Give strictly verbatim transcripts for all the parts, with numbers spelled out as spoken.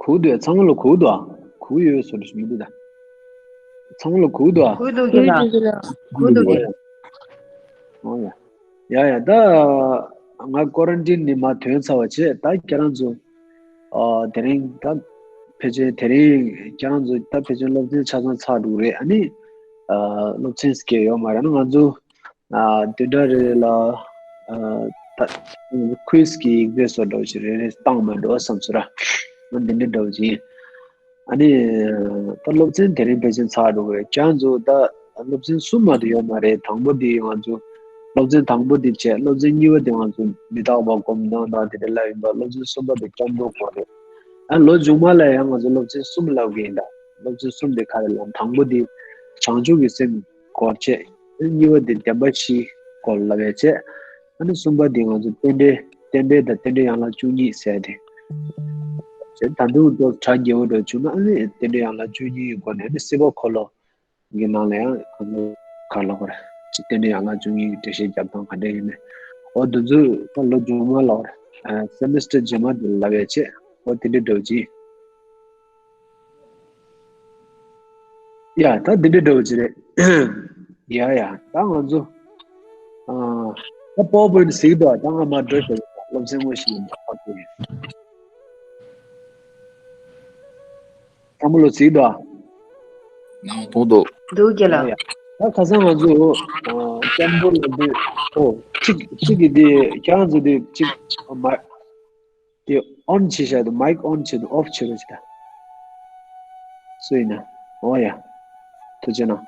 གུག་འདུག་ཡ། ཚང་མ་ལ་གུག་འདུག་ཨ། གུག་ཡོད་བཟོ་འདྲ་ཞིག་མི་འདུག་ད། ཚང་མ་ལ་གུག་འདུག་ཨ། གུག་འདུག་རྒན་ལགས། གུག་འདུག་རྒན་ལགས། ཨོ་ཡ། ཡ་ཡ་ད། ང་ཀོ་རན་ཊིན་ནས་མར་ཐོན་ཚར་བ་བྱས། ད་ཁྱེད་རང་ཚོ་ཨ་དེ་རིང་ད་ཕལ་ཆེར་དེ་རིང་ཁྱེད་རང་ཚོ་ད་ཕལ་ཆེར་སློབ་ཚན་ཆ་ཚང་ཚར་འགྲོ་གི་རེད། ཨ་ནི་ཨ་སློབ་ཚན་སྐད་ཡོད་མ་རེད། ང་ཚོ་ཨ་བདུན་ཕྲག་རེ་རེ་ལ་ཨ་ད་ཁུ་ཝིཛ་གི་ཡིག་ཚད་བཟོ་འདྲ་བོ་ཞིག་རེ་རེ་བཏང་མ་འགྲོ་བསམ་ཚུལ་ར་ང་འདི་འདྲ་འདྲ་བོ་ཅིག་ཡིན། ཨ་ནི་ད་སློབ་ཚན་དེ་རིང་ཕལ་ཆེར་ཚར་འགྲོ་གི་རེད། ཁྱེད་ཚོ་ད་སློབ་ཚན་གསུམ་མ་གཏོགས་ཡོད་མ་རེད། དང་པོ་འདི་ང་ཚོ་སློབ་ཚན་དང་པོ་འདི་བྱས། སློབ་ཚན་གཉིས་པ་འདི་ང་ཚོ་མི་རྟག་པ་སྒོམ་སྟངས་དང་དེ་འདྲ་ལབ་ཡིན་པ། སློབ་ཚན་གསུམ་པ་འདི་སྐྱབས་འགྲོ་སྐོར་རེད། ཨ་ལོ་མཇུག་མ་ལ་ཡང་ང་ཚོ་སློབ་ཚན་གསུམ་ལབ་གི་ཡིན་ད། སློབ་ཚན་གསུམ་དེ་ག་རེ་ལབ། དང་པོ་དེ་བྱང་ཆུབ་ཀྱི་སེམས་སྐོར་བྱས། གཉིས་པ་དེ་བདེན་པ་བཞི་སྐོར་ལབ་ཡས་བྱས། ཨ་ནི་གསུམ་པ་དེ་ང་ཚོ་རྟེན་འབྲེལ། རྟེན་འབྲེལ་དང་རྟེན་འབྲེལ་ཡན་ལག་བཅུ་གཉིས་ཟེར་ཏེ། བྱས་ད་དུང་ཏོག་གྲ་རྒྱས་པོ་འདྲ་བྱུང་ན། ཨ་ནི་རྟེན་འབྲེལ་ཡན་ལག་བཅུ་གཉིས་ཀྱི་སྒོ་ནས་ཨ་ནི་སྲིད་པ་འཁོར་ལོ་གི་ནང་ལ་ཡང་ང་ཚོ་ག་རེ་ལབ་དགོས་རེད། རྟེན་འབྲེལ་ཡན་ལག་བཅུ་གཉིས་ཀྱི་འགྲེལ་བཤད་རྒྱབ་སྟངས་ག་འདྲ་ཡིན་མིན། འོ་དེ་ཚོ་ད་ལོ་མཇུག་མ་ལབ་དགོས་རེད། ཨ་སེ་མི་སི་ཊར་རྗེས་མ་དེ་ལབ་ཡས་བྱས། འོ་དེ་འདྲ་འདྲ་བོ་ཅིག་ཡིན། ཡ་ད་འདི་འདྲ་འདྲ་བོ་ཅིག་རེད། ཡ་ཡ་ད་ང་ཚོ་ཨ་ད་པ་ཝར་པོའིན་ཊི་གཟིགས་འདུག་ད་ང་མར་འགྲོ་ཞོར་སློབ་ཚན་དངོས་ཤིག་ཡིན་པ་ཧ་གོ་ཡིན། ཚང་མ་ལོ་གཟིགས་འདུག་མཐོང་འདུག་འདུག་རྒན་ལགས། ཡ་ཡ་ད་ཁ་སང་ང་ཚོ་ཨ་སྐྱབས་འགྲོ་ལབ་དུས། ཨོ་གཅིག་གཅིག་གིས་དེ་ཁྱེད་རང་ཚོ་དེ་གཅིག་མ། དེ་ཨོན་བྱས་བཞག་འདུག་མའིག་ཨོན་བྱས་འདུག་ཨོཕ་བྱེད་རོགས་བྱེད་ད། སུ་ཡིན་ན། ཨོ་ཡ། ཐུགས་རྗེ་གནང་།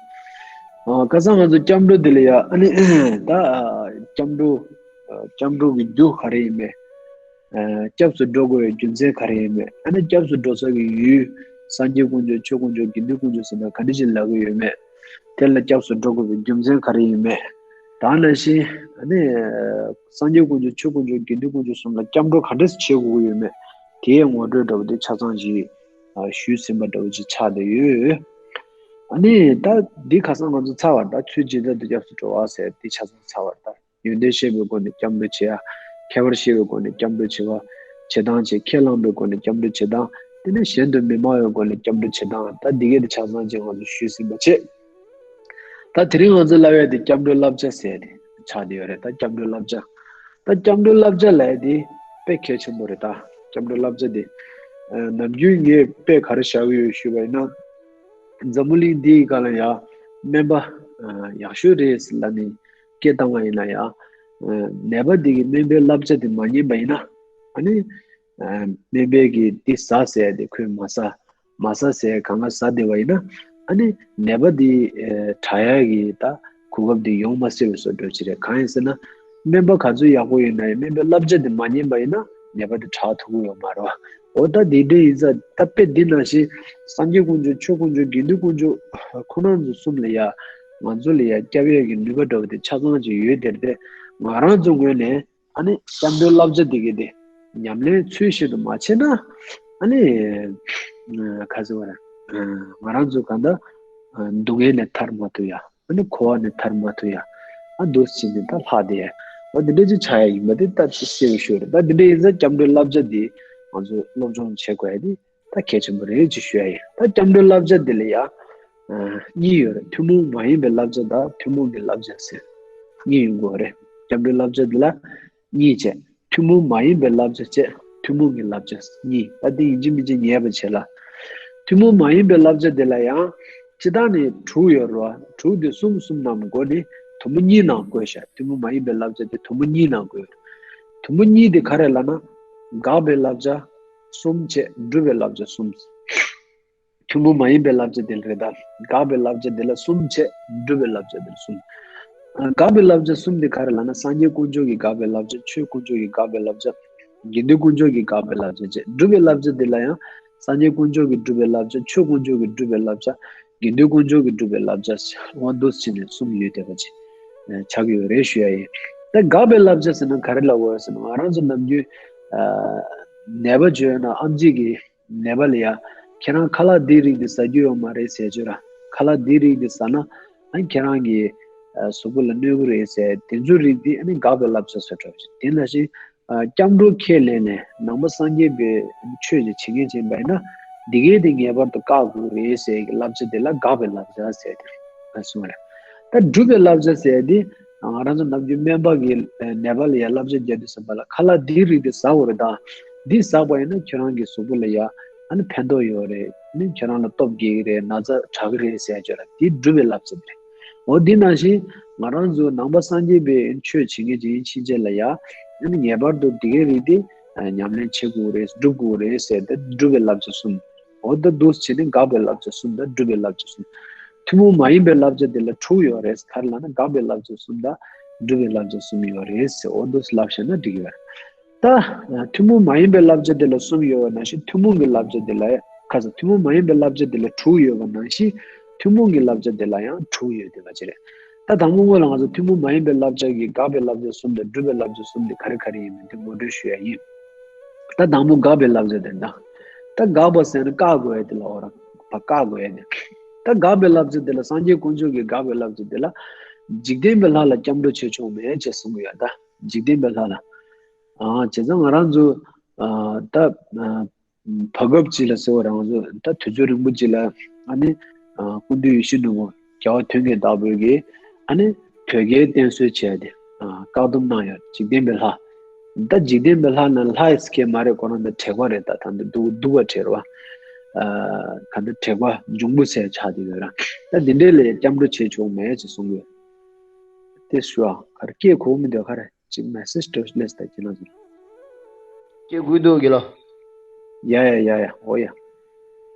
ཨ་ཁ་སང་ང་ཚོ་སྐྱབས་འགྲོ་འདི་ལ་ཡ། ཨ་ནི་ད་ཨ་སྐྱབས་འགྲོ། ཨ་སྐྱབས་འགྲོ་གི་རྒྱུ་ག་རེ་ཡིན་མིན། ཨ་སྐྱབས་སུ་འགྲོ་དགོས་པའི་རྒྱུ་མཚན་ག་རེ་ཡིན་མིན། ཨ་ནི་སྐྱབས་སུ་འགྲོ་ས་གི་ཡུལ། སངས་རྒྱས་དཀོན་མཆོག་ཆོས་དཀོན་མཆོག་དགེ་འདུན་དཀོན་མཆོག་ཟེར་ན་ག་འདྲ་ཞིག་ལབ་ཀྱི་ཡོད་མེད། དེ་ལ་སྐྱབས་སུ་འགྲོ་དགོས་པའི་རྒྱུ་མཚན་ག་རེ་ཡིན་མིན། ད་ནང་བཞིན་ཨ་ནི་སངས་རྒྱས་དཀོན་མཆོག་ཆོས་དཀོན་མཆོག་དགེ་འདུན་དཀོན་མཆོག་གསུམ་ལ་སྐྱབས་འགྲོ་ག་འདྲས་བྱེད་དགོས་ཀྱི་ཡོད་མེད། དེའི་ངོ་སྤྲོད་འདྲ་བོ་དེ་ཆ་ཚང་ཞིག་ཨ་ཞུས་ཟིན་པ་འདྲ་བོ་ཅིག་ཆགས་བསྡད་ཡོད། ཨ་ནི་ད་འདི་ཁ་སང་ང་ཚོ་ཚར་བ་རེད། ད་ཚུལ་ཇི་ལྟར་དུ་སྐྱབས་སུ་འགྲོ་བ་ཟེར་འདི་ཆ་ཚང་ཚར་བ་རེད། ད་ཡོན་ཏན་ཤེས་པའི་སྒོ་ནས་སྐྱབས་འགྲོ་བྱེད་ཡ། ཁྱད་པར་ཤེས་པའི་སྒོ་ནས་སྐྱབས་འགྲོ་བྱེད་པ། བྱེད་སྟངས་བྱེད། ཁས་བླངས་པའི་སྒོ་ནས་སྐྱབས་འགྲོ་བྱེད་སྟངས། དེ་ནས་གཞན་དུ་མི་སྨྲ་བའི་སྒོ་ནས་སྐྱབས་འགྲོ་བྱེད་སྟངས། ད་འདི་གས་དེ་ཆ་ཚང་ཅིག་ང་ཚོ་ཞུས་ཟིན་པ་བྱས། ད་དེ་རིང་ང་ཚོ་ལབ་ཡ་དེ་སྐྱབས་འགྲོའི་བསླབ་བྱ་ཟེར་ཏེ་ཆགས་བསྡད་ཡོད་རེད། ད་སྐྱབས་འགྲོའི་བསླབ་བྱ། ད་སྐྱབས་འགྲོའི་བསླབ་བྱ་ལབ་ཡ་དེ་དཔེ་གལ་ཆེན་པོ་རེད། ད་སྐྱབས་འགྲོའི་བསླབ་བྱ་དེ་ཨ་ནམ་རྒྱུན་ངས་དཔེ་ག་རེ་བཞག་གི་ཡོད་ཞུས་པ་ཡིན་ན། འཛམ་བུ་གླིང་འདིའི་སྒང་ལ་ཡ་སྨན་པ་ཨ་ཡག་ཤོས་རེད་ལབ་ནས་སྐད་བཏང་བ་ཡིན་ན་ཡ། ཨ་ནད་པ་འདི་གིས་སྨན་པའི་བསླབ་བྱ་དེ་མ་ཉན་པ་ཡིན་ན། ཨ་ནི་ཨ་སྨན་པས་ཀྱིས་འདི་ཟ་ཟེར་ཏེ་ཁོས་མ་ཟ། མ་ཟ་ཟེར་གང་ག་ཟ་བསྡད་པ་ཡིན་ན། ཨ་ནི་ནད་པ་འདི་ཨ་དྲག་ཡག་གི་ད་གོ་སྐབས་འདི་ཡོང་མ་སྲིད་པའི་བཟོ་འདྲ་ཅིག་རེད། གང་ཡིན་ཟེར་ན། སྨན་པ་ག་ཚོད་ཡག་པོ་ཡིན་ན་ཡང་སྨན་པའི་བསླབ་བྱ་དེ་མ་ཉན་པ་ཡིན་ན་ནད་པ་དེ་དྲག་ཐུབ་ཀྱི་ཡོད་མ་རེད་བ། འོ་ད་དེ་འདྲ་ཡིན་ཙང་ད་དཔེ་འདི་ནང་བཞིན་སངས་རྒྱས་དཀོན་མཆོག་ཆོས་དཀོན་མཆོག་དགེ་འདུན་དཀོན་མཆོག་ཁོ་རང་ཚོ་གསུམ་ལ་ཡ་ང་ཚོ་ལ་ཡ་སྐྱབས་ཡས་ཀྱི་ནུས་པ་འདྲ་བོ་དེ་ཆ་ཚང་ཅིག་ཡོད་དེ་རེད་དེ། ང་རང་ཚོ་ངོས་ནས་ཨ་ནི་སྐྱབས་འགྲོའི་བསླབ་བྱ་འདི་གི་དེ་ཉམས་ལེན་ཚུལ་བཞིན་དུ་མ་བྱས་ན། ཨ་ནི་ཨ་ག་ཟེར་བ་རེད། ཨ་ང་རང་ཚོ་གང་ལྟར་ཨ་སྡུག་བསྔལ་ནས་ཐར་མ་ཐུབ་ཡ། ཨ་ནི་འཁོར་བ་ནས་ཐར་མ་ཐུབ་ཡ། ཨ་འདུག་སེ་བྱས་ནས་ད་ལྷག་བསྡད་ཡ། འོ་འདི་འདྲ་ཅིག་ཆགས་ཡ་ཡིན་པ་དེ་ད་གསལ་པོ་ཤོད་རེད། ད་འདི་འདྲ་ཡིན་ཙང་སྐྱབས་འགྲོའི་བསླབ་བྱ་འདི་ང་ཚོ་སློབ་སྦྱོང་བྱེད་དགོས་ཡ་དེ་ད་གལ་ཆེན་པོ་རེད་ཅེས་ཞུ་ཡ་ཡིན། ད་སྐྱབས་འགྲོའི་བསླབ་བྱ་འདི་ལ་ཡ་ཨ་གཉིས་ཡོད་རེད། ཐུན་མོང་མ་ཡིན་པའི་བསླབ་བྱ་དང་ཐུན་མོང་གི་བསླབ་བྱ་ཟེར་གཉིས་ཡོང་གི་ཡོད་རེད། སྐྱབས་འགྲོའི་བསླབ་བྱ་འདི་ལ་གཉིས་བྱས། ཐུན་མོང་མ་ཡིན་པའི་བསླབ་བྱ་བྱས། ཐུན་མོང་གི་བསླབ་བྱ་གཉིས། ད་འདི་ཡིན་གཅིག་མིན་གཅིག་ཉན་པ་བྱས་ལ། ཐུན་མོང་མ་ཡིན་པའི་བསླབ་བྱ་འདི་ལ་ཡང་སྤྱིར་བཏང་ནས་དྲུག་ཡོད་རེད་བ། དྲུག་འདི་གསུམ་གསུམ་རྣམས་སྒོ་ནས་དུམ་བུ་གཉིས་ནང་བགོས་བཞག་ཐུན་མོང་མ་ཡིན་པའི་བསླབ་བྱ་དེ་དུམ་བུ་གཉིས་ནང་བགོས་ཡོད་རེད། དུམ་བུ་གཉིས་དེ་ག་རེ་ལབ་ན། དགག་པའི་བསླབ་བྱ་གསུམ་བྱས། སྒྲུབ་པའི་བསླབ་བྱ་གསུམ། ཐུན་མོང་མ་ཡིན་པའི་བསླབ་བྱ་དེ་རེད་ད། དགག་པའི་བསླབ་བྱ་དེ་ལ་གསུམ་བྱས། སྒྲུབ་པའི་བསླབ་བྱ་དེ་ལ་གསུམ། ཨ་དགག་པའི་བསླབ་བྱ་གསུམ་དེ་ག་རེ་ལབ་ན། སངས་རྒྱས་དཀོན་མཆོག་གི་དགག་པའི་བསླབ་བྱ། ཆོས་དཀོན་མཆོག་གི་དགག་པའི་བསླབ་བྱ། དགེ་འདུན་དཀོན་མཆོག་གི་དགག་པའི་བསླབ་བྱ་བྱས། སྒྲུབ་པའི་བསླབ་བྱ་དེ་ལ་ཡང་སངས་རྒྱས་དཀོན་མཆོག་གི་སྒྲུབ་པའི་བསླབ་བྱ། ཆོས་དཀོན་མཆོག་གི་སྒྲུབ་པའི་བསླབ་བྱ། དགེ་འདུན་དཀོན་མཆོག་གི་སྒྲུབ་པའི་བསླབ་བྱ། འོ་འདུག་སེ་བྱས་ནས་གསུམ་ཡོད་བསྡད་པ་ཅིག་ཆགས་ཀྱི་ཡོད་རེད་ཞུ་ཡ་ཡིན། ད་དགག་པའི་བསླབ་བྱ་ཟེར་ན་ག་རེ་ལབ་དགོས་ཟེར་ན། ང་རང་ཚོ་ནམ་རྒྱུན་ཨ་ནད་པ་བྱོས་ན་ཨམ་ཆི་གི་ནད་པ་ལ་ཡ། ཁྱེད་རང་ཁ་ལག་འདི་རིགས་འདི་ཟ་རྒྱུ་ཡོད་མ་རེད་ཟེར་བྱོས་ར། ཁ་ལག་འདི་རིགས་འདི་ཟ་ན་ཨ་ཁྱེད་རང་གི་ཨ་གཟུགས་པོ་ལ་གནོད་གི་རེད་ཟེར། དེ་ཚོ་རིགས་འདི་ཨ་ནི་དགག་པའི་བསླབ་བྱ་བཟོ་འདྲ་བོ་ཅིག་དེ་ནང་བཞིན་ ཨ་སྐྱབས་འགྲོ་ཁས་ལེན་ནས་ནང་པ་སངས་རྒྱས་པའི་ཆོས་ཅིག་བྱེད་མཁན་ཅིག་ཡིན་པ་ཡིན་ན། འདི་གས་དེ་ངེས་པར་དུ་བཀག་དགོས་རེད་ཟེར་གྱི་བསླབ་བྱ་དེ་ལ་དགག་པའི་བསླབ་བྱ་ཟེར་ཏེ་གསུངས་རེད། ད་སྒྲུབ་པའི་བསླབ་བྱ་ཟེར་དེ་ང་རང་ཚོ་ནམ་རྒྱུན་སྨན་པ་གི་ནད་པ་ལ་ཡ་བསླབ་བྱ་རྒྱག་དུས་ཙམ་པ་ལ། ཁ་ལག་འདི་རིགས་དེ་ཟ་དགོས་རེད། ད་འདི་ཟ་བ་ཡིན་ན་ཁྱོད་རང་གི་གཟུགས་པོ་ལ་ཡ་ཨ་ནི་ཕན་ཐོགས་ཡོད་རེད། ཨ་ནི་ཁྱོད་རང་ལ་སྟོབས་རྒྱས་ཀྱི་རེད། ན་ཚ་དྲག་གི་རེད་ཟེར་བརྗོད་ལ། འདི་སྒྲུབ་པའི་བསླབ་བྱ་དེ་རེད། འོ་འདི་ནང་བཞིན་ང་རང་ཚོ་ནང་པ་སངས་རྒྱས་པའི་ཆོས་བྱེད་མཁན་ཅིག་ཡིན་ཕྱིན་ཆད་ལ་ཡ། ཨ་ནི་ངེས་པར་དུ་འདི་གའི་རིགས་འདི་ཉམས་ལེན་བྱེད་དགོས་རེད། སྒྲུབ་དགོས་རེད་ཟེར་ཏེ་སྒྲུབ་པའི་བསླབ་བྱ་གསུམ། འོ་ད་འདུག་བྱས་ནས་དགག་པའི་བསླབ་བྱ་གསུམ་དང་སྒྲུབ་པའི་བསླབ་བྱ་གསུམ། ཐུན་མོང་མ་ཡིན་པའི་བསླབ་བྱ་དེ་ལ་དྲུག་ཡོད་རེད། ག་རེ་ལབ་ན་དགག་པའི་བསླབ་བྱ་གསུམ་དང་སྒྲུབ་པའི་བསླབ་བྱ་གསུམ་ཡོད་རེད་ཟེར། འོ་འདུག་ལབ་བཞག་ན་འགྲིག་གི་རེད། ད་ཐུན་མོང་མ་ཡིན་པའི་བསླབ་བྱ་དེ་ལ་གསུམ་ཡོད་པ་ནང་བཞིན་ཐུན་མོང་གི་བསླབ་བྱ་དེ་ལ་ཁ་ས་ཐུན་མོང་མ་ཡིན་པའི་བསླབ་བྱ་དེ་ལ་དྲུག་ཡོད་པ་ནང་བཞིན་ཐུན་མོང་གི་བསླབ་བྱ་དེ་ལ་ཡང་དྲུག་ཡོད་བསྡད་པ་ཅིག་རེད། ད་དང་པོ་སྔོན་ལ་ང་ཚོ་ཐུན་མོང་མ་ཡིན་པའི་བསླབ་བྱ་གི་དགག་པའི་བསླབ་བྱ་གསུམ་དང་སྒྲུབ་པའི་བསླབ་བྱ་གསུམ་དེ་ག་རེ་ག་རེ་ཡིན་མིན་དེ་ངོ་སྤྲོད་ཞུ་ཡ་ཡིན། ད་དང་པོ་དགག་པའི་བསླབ་བྱ་དེ་འདྲ། ད་དགག་པ་ཟེར་ན་བཀག་དགོས་ཡ་དེ་ལ། འོ་ར་བཀག་དགོས་ཡ་དེ། ད་དགག་པའི་བསླབ་བྱ་དེ་ལ་སངས་རྒྱས་དཀོན་མཆོག་གི་དགག་པའི་བསླབ་བྱ་དེ་ལ། འཇིག་རྟེན་པའི་ལྷ་ལ་སྐྱབས་འགྲོ་བྱེད་ཆོག་མེད་ཅེས་གསུངས་ཡོད། ད་འཇིག་རྟེན་པའི་ལྷ་ལ། ཨ་བྱས་ཙང་ང་རང་ཚོ་ཨ་ད་ཨ་བར་སྐབས་ཅིག་ལ་ཟེར་བ་རང་ཚོ་ད་དུས་ཚོད་རིང་པོ་ཅིག་ལ་ཨ་ནི་ཨ་སྐུ་མདུན་ཡིད་བཞིན་ནོར་བུ་རྒྱལ་བ་དོན་བརྒྱད་བདག་པོའི་གི་ཨ་ནི་དོལ་རྒྱལ་བསྟེན་གསོལ་བྱས་ཏེ་ཨ་བཀག་སྡོམ་གནང་ཡོད། འཇིག་རྟེན་པའི་ལྷ། ད་འཇིག་རྟེན་པའི་ལྷ་ན་ལྷ་ཡི་སྐད་མ་རེད། ཁོ་རང་ད་དྲེགས་པ་རེད། ད་ད་འདི་སྡུག་སྡུག་པ་དྲེགས་པ། ཨ་ག་འདི་དྲེགས་པ་འབྱུང་པོ་ཟེར་ཆགས་ཏེ་ཡོད་ར། ད་འདི་འདྲས་ལ་སྐྱབས་འགྲོ་བྱེད་ཆོག་མེད་ཅེས་གསུངས་ཡོད། དེ་ཞུ་ཨ་ག་རེ་སྐད་གོ་མི་འདུག་ག་རེ། ཅིག་མེ་སེཇ་སྤྲོད་ལེས་ད་ཁྱེད་རང་ཚོ། སྐད་གོ་འདུག་གི་ལོ། ཡ་ཡ་ཡ་ཡ། འོ་ཡ།